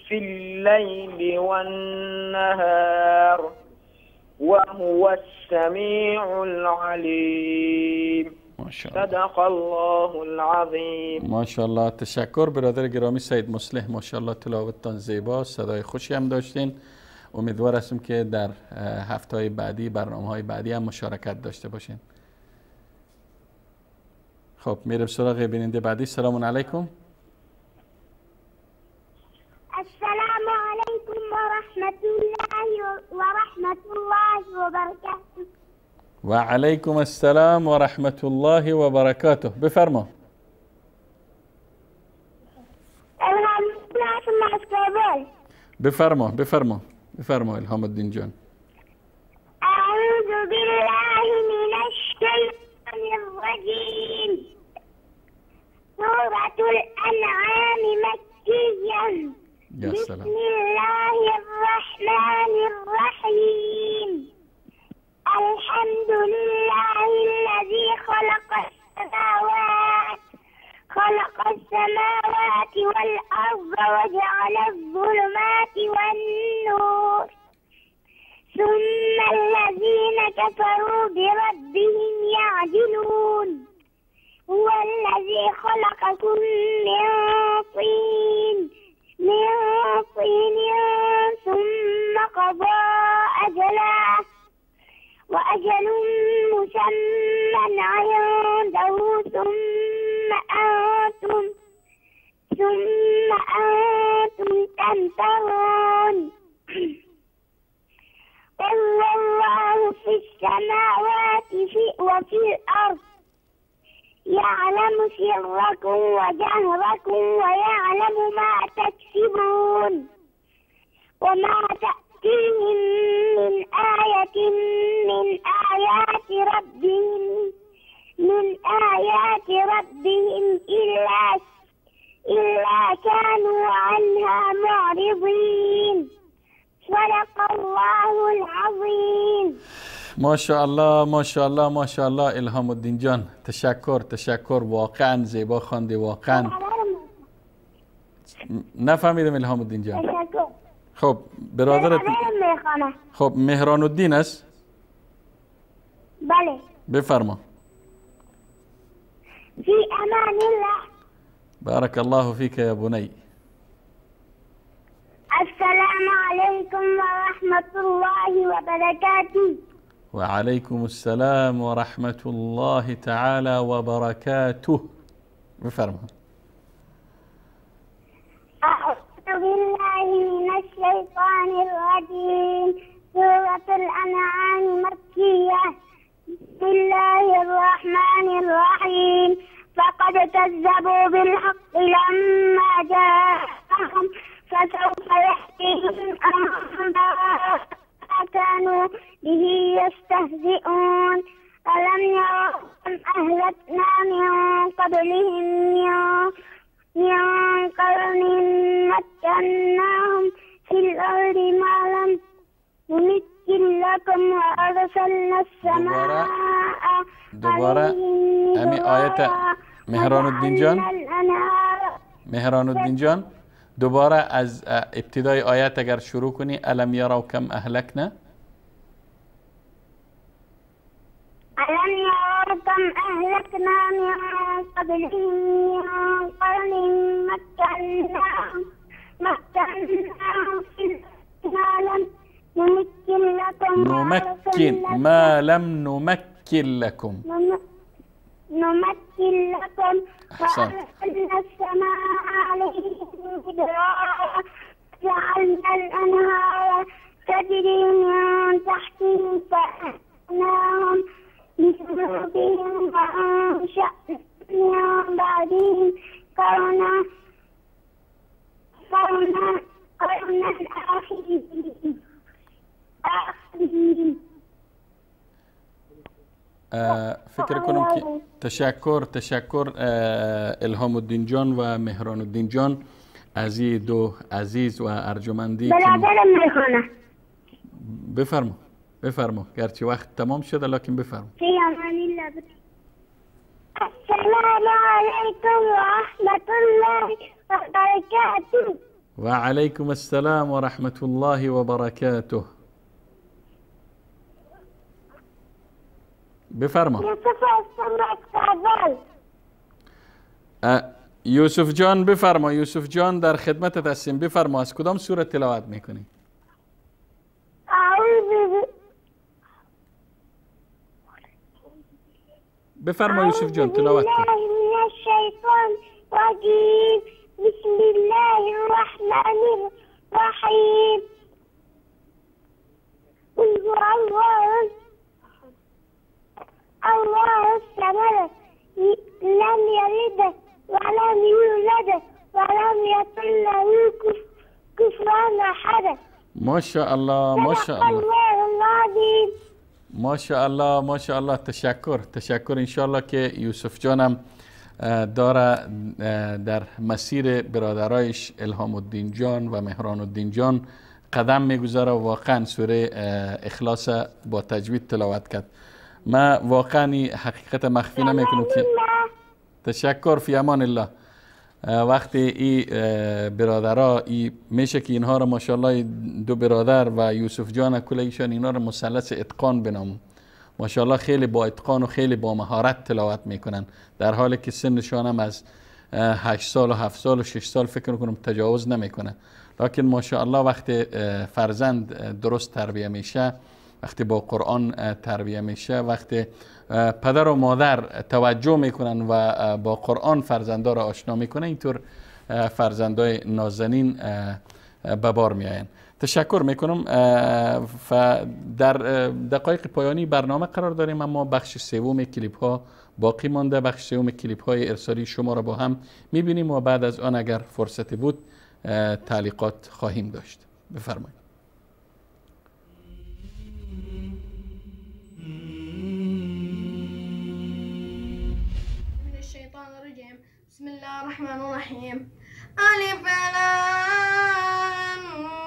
في الليل والنهار وهو السميع العليم. صدق الله العظیم. ماشاءالله. تشکر برادر گرامی سید مصلح، ماشاءالله تلاوتتان زیبا، صدای خوشی هم داشتین. امیدوار هستم که در هفته‌های بعدی، برنامه‌های بعدی هم مشارکت داشته باشین. خب میریم سراغ بیننده بعدی. سلام علیکم. السلام علیکم و رحمت الله و برکاته. و علیکم السلام و رحمت الله و برکاته. بفرما. بفرما بفرما بفرما الهام الدین جان. اعوذ بالله من الشیطان الرجیم. سورة الانعام مکیه. یا سلام. بسم الله الرحمن الرحیم. الحمد لله الذي خلق السماوات والأرض وجعل الظلمات والنور ثم الذين كفروا بربهم يعدلون. هو الذي خلقكم من طين ثم قضى أجلا وأجل مسمى عنده ثم أنتم تمترون. قل الله في السماوات وفي الأرض يعلم سركم وجهركم ويعلم ما تكسبون وما تأتيهم من آية من آيات ربهم إلا كانوا عنها معرضين. صدق الله العظیم. ماشاءالله ماشاءالله ماشاءالله. الهام الدین جان تشکر تشکر، واقعا زیبا خواندی، واقعا. نفهمیدم الهام الدین جان. تشکر. خب برادرت، خب مهران الدین است؟ بله. بفرما. في امان الله. بارك الله فيك يا بني. السلام عليكم ورحمة الله وبركاته. وعليكم السلام ورحمة الله تعالى وبركاته. بفرما. أعوذ بالله من الشيطان الرجيم. سورة الأنعام مكية. بسم الله الرحمن الرحيم. فقد كذبوا بالحق لما جاءهم فسوف يأتيهم أنباء ما كانوا به يستهزئون. ألم يروا كم أهلكنا من قبلهم من قرن مكناهم في الأرض ما لم نمكن لكم وأرسلنا السماء. دوباره امی آیت مهران الدین جان، مهران الدین جان دوباره از ابتدای آیت اگر شروع کنی. الم یروا کم اهلکنا. الم يروا كم اهلكنا من قبلهم من قرن مكناهم في ما لم نمكن لكم نمكن لكم وأرسلنا السماء عليهم مدرارا جعلنا الأنهار تجري من تحتهم فأهلكناهم بذنوبهم وأنشأنا من بعدهم قرنا آخرين. فکر کنم که تشکر تشکر الهام الدین جان و مهران الدین جان از این دو عزیز و ارجمندی. برادرم میخوانه. بفرما بفرما، گرچه وقت تمام شده لکن بفرما. فی امان الله. السلام علیکم و رحمت الله و برکاته. و علیکم السلام و رحمت الله و برکاته. بفرما. یوسف جان بفرما. یوسف جان در خدمتت هستیم، بفرما. از کدام سوره تلاوت میکنی؟ بفرما یوسف جان، تلاوت کن. من الشیطان الرجیم. بسم الله الرحمن الرحیم. قل هو الله الله الصمد لم یلد ولم یولد ولم یکن له کفوا احد. ماشاءالله ماشاءالله ماشاءالله ماشاءالله. تشکر تشکر. انشالله که یوسف جانم داره در مسیر برادرایش الهام الدین جان و مهران الدین جان قدم میگذاره و واقعا سوره اخلاص با تجوید تلاوت کرد. ما واقعا حقیقت مخفی نمیکنم که تشکر. فی امان الله. وقتی ای برادرها ای میشه که اینها را ماشاءالله دو برادر و یوسف جان کل ایشان اینا را مثلث اتقان بنامم. ماشاءالله خیلی با اتقان و خیلی با مهارت تلاوت میکنن، در حالی که سنشان هم از 8 سال و 7 سال و 6 سال فکر کنم تجاوز نمیکنه. لکن ماشاءالله وقتی فرزند درست تربیه میشه، وقتی با قرآن تربیه میشه، وقتی پدر و مادر توجه میکنن و با قرآن فرزندا را آشنا میکنن، اینطور فرزندای نازنین به بار میآیند. تشکر میکنم. در دقایق پایانی برنامه قرار داریم، اما بخش سوم کلیپ ها باقی مانده. بخش سوم کلیپ های ارسالی شما را با هم میبینیم و بعد از آن اگر فرصتی بود تعلیقات خواهیم داشت. بفرمایید. بسم الله الرحمن الرحیم. الف لام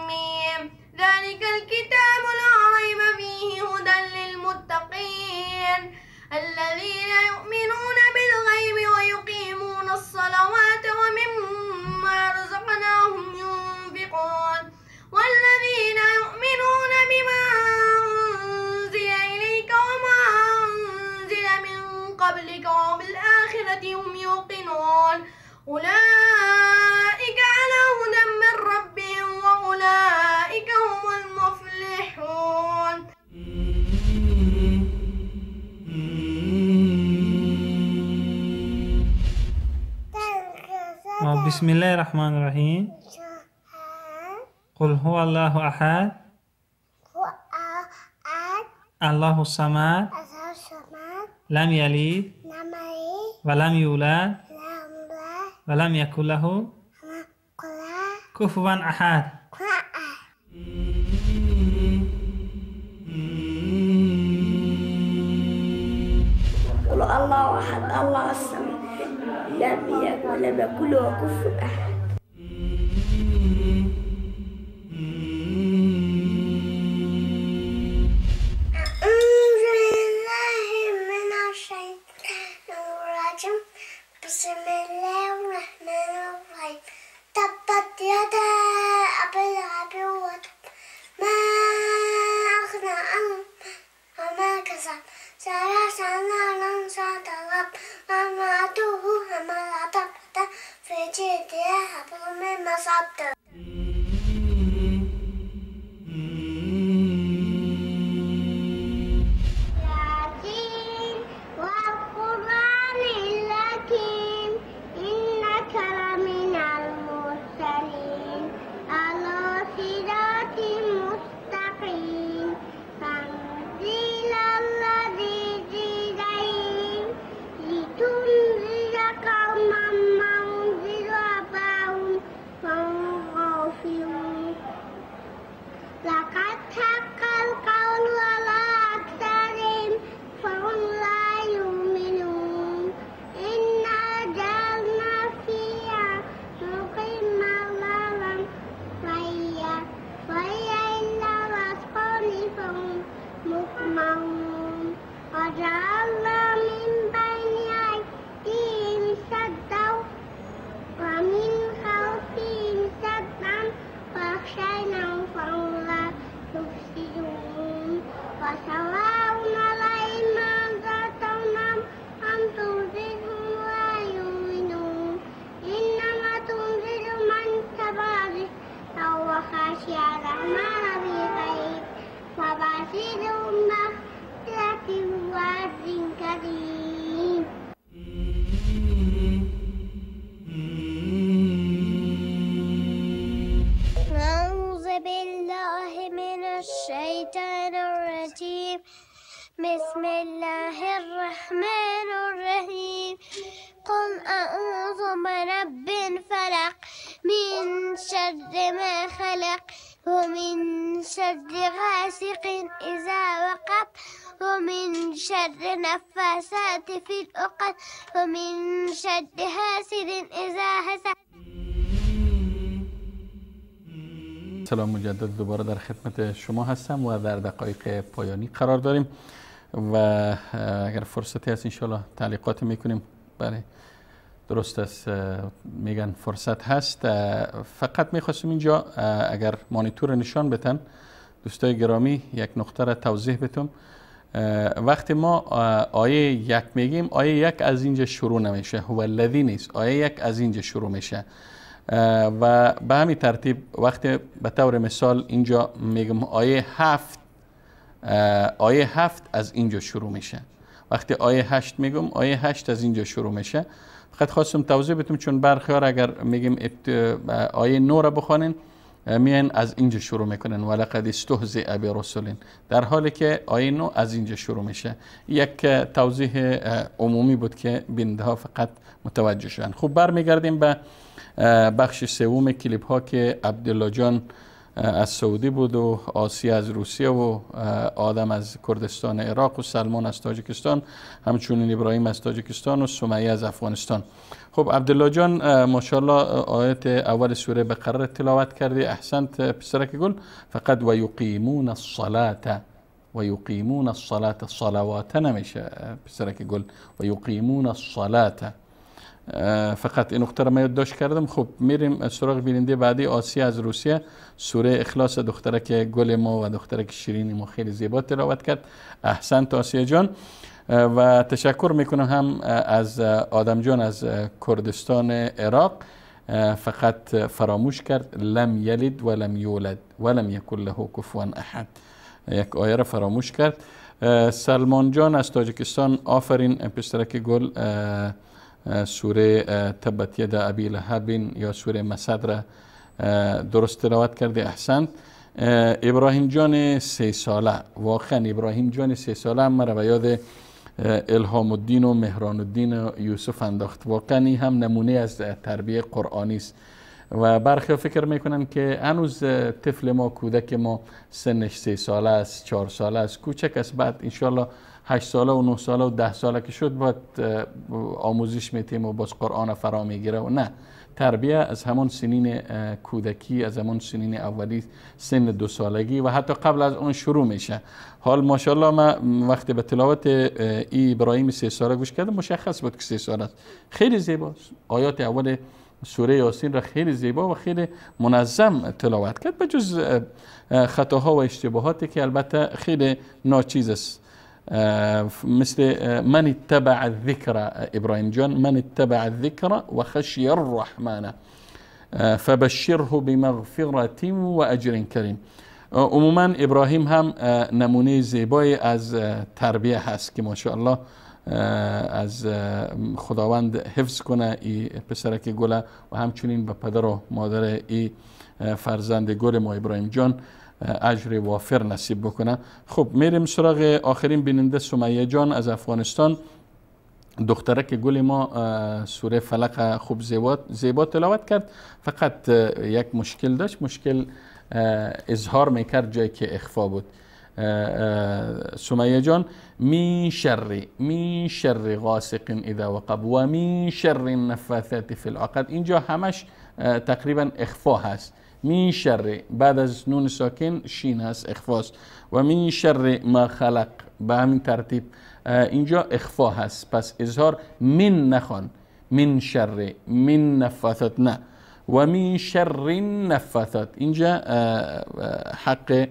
میم. ذلك الكتاب لا ريب فيه هدى للمتقين الذين يؤمنون بالغيب ويقيمون الصلوات ومما رزقناهم ينفقون والذين يؤمنون بما أنزل إليك وما أنزل من قبلك وبالآخرة هم يوقنون أولئك على هدى من ربهم وأولئك هم المفلحون. بسم الله الرحمن الرحیم. قل هو الله احد الله الصمد لم یلد ولم یولد ولم یکن له کفوا احد. قل الله احد الله الصمد لم یلد ولم یکن له کفوا احد. بسم الله الرحمن الرحیم. تبت یدا ابی لهب وتب ما اغنى عنه وما كسب سيصلى نارا ذات لهب وامرأته حمالة الحطب في جيدها حبل من مسد. من الشيطان الرجيم. بسم الله الرحمن الرحيم. قل أعوذ برب الفلق من شر ما خلق ومن شر غاسق إذا وقب ومن شر النفاثات في العقد ومن شر حاسد إذا حسد. سلام مجدد، دوباره در خدمت شما هستم و در دقایق پایانی قرار داریم و اگر فرصتی هست انشالله تعلیقات میکنیم. بله درست است، میگن فرصت هست. فقط میخواستم اینجا اگر مانیتور نشان بتن دوستای گرامی یک نقطه را توضیح بتم. وقتی ما آیه 1 میگیم، آیه 1 از اینجا شروع نمیشه، هو الذی نیست، آیه 1 از اینجا شروع میشه و به همین ترتیب وقتی به طور مثال اینجا میگم آیه 7، آیه 7 از اینجا شروع میشه. وقتی آیه 8 میگم، آیه 8 از اینجا شروع میشه. فقط خواستم توضیح بدم چون برخی ها اگر میگیم آیه 9 را بخوانین میان از اینجا شروع میکنن، ولقد استهزئ برسل، در حالی که آیه 9 از اینجا شروع میشه. یک توضیح عمومی بود که بیننده ها فقط متوجه شدن. خب برمیگردیم به بخش سوم کلیپ ها که عبدالله جان از سعودی بود و آسیه از روسیه و آدم از کردستان عراق و سلمان از تاجیکستان، همچنین ابراهیم از تاجیکستان و سمیه از افغانستان. خب عبدالله جان ماشاءالله آیت اول سوره بقره تلاوت کردی، احسنت پسرک گل. فقط و یقیمون الصلاة، و یقیمون الصلاة، صلوات نمیشه پسرک گل، و یقیمون الصلاة. فقط این نقطه رو من یادداشت کردم. خب میریم سراغ بیننده بعدی، آسیه از روسیه، سوره اخلاص، دخترک گل ما و دخترک شیرین ما خیلی زیبا تلاوت کرد، احسنت آسیه جان. و تشکر میکنم هم از آدم جان از کردستان عراق، فقط فراموش کرد لم یلد ولم یولد ولم یکن له کفوا احد، یک آیه را فراموش کرد. سلمان جان از تاجیکستان، آفرین پسرک گل، سوره تبت ید ابی لهب یا سوره مسد را درست تلاوت کرده، احسنت. ابراهیم جان 3 ساله، واقعا ابراهیم جان 3 ساله مرا به یاد الهام الدین و مهران الدین و یوسف انداخت. واقعا این هم نمونه از تربیه قرآنی است و برخی فکر میکنن که هنوز طفل ما، کودک ما سنش 3 ساله است، 4 ساله است، کوچک است، بعد انشالله 8 ساله و 9 ساله و 10 ساله که شد باید آموزش میتیم و باز قرآن فرا میگیره. و نه، تربیه از همون سنین کودکی، از همون سنین اولی، سن 2 سالگی و حتی قبل از اون شروع میشه. حال ماشاءالله من وقتی به تلاوت ای ابراهیم 3 ساله گوش کردم، مشخص بود که 3 ساله است. خیلی زیباست، آیات اول سوره یاسین را خیلی زیبا و خیلی منظم تلاوت کرد، به جز خطاها و اشتباهاتی که البته خیلی ناچیز است، مثل من اتبع الذکر، ابراهیم جان من اتبع الذکر و خشی الرحمن فبشره بمغفرة و اجر کریم. عموما ابراهیم هم نمونه زیبایی از تربیه هست که ماشاءالله از خداوند حفظ کنه ای پسرک گله و همچنین به پدر و مادر ای فرزند گل ما ابراهیم جان اجر وافر نصیب بکنه. خب میریم سراغ آخرین بیننده، سمیه جان از افغانستان، دخترک گل ما سوره فلق خوب زیبا تلاوت کرد، فقط یک مشکل داشت، مشکل اظهار میکرد جایی که اخفا بود. سمیه جان من شر غاسق اذا وقب و من شر النفاثات فی العقد، اینجا همش تقریبا اخفا هست. من شر بعد از نون ساکن شین هست، اخفاست. و من شر ما خلق به همین ترتیب اینجا اخفا هست. پس اظهار من نخوان، من شر، من نفاثات نه، و من شر النفاثات، اینجا حق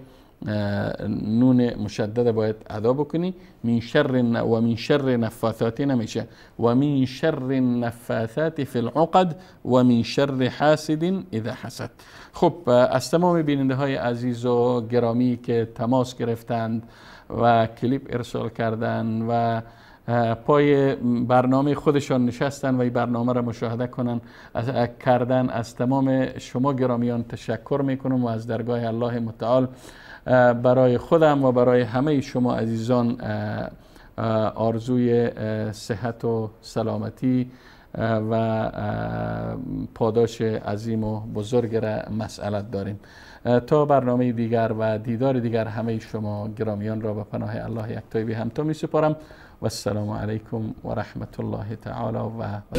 نون مشدد باید ادا بکنی. من شر و من شر نفاثات نمیشه، و من شر النفاثات فی العقد و من شر حاسد اذا حسد. خب از تمام بیننده های عزیز و گرامی که تماس گرفتند و کلیپ ارسال کردند و پای برنامه خودشان نشستن و این برنامه را مشاهده کنن کردن. از تمام شما گرامیان تشکر میکنم و از درگاه الله متعال برای خودم و برای همه شما عزیزان آرزوی صحت و سلامتی و پاداش عظیم و بزرگ را مسئلت داریم. تا برنامه دیگر و دیدار دیگر همه شما گرامیان را به پناه الله یکتای بی همتا می سپارم. و السلام علیکم و رحمت الله تعالی و برکاته.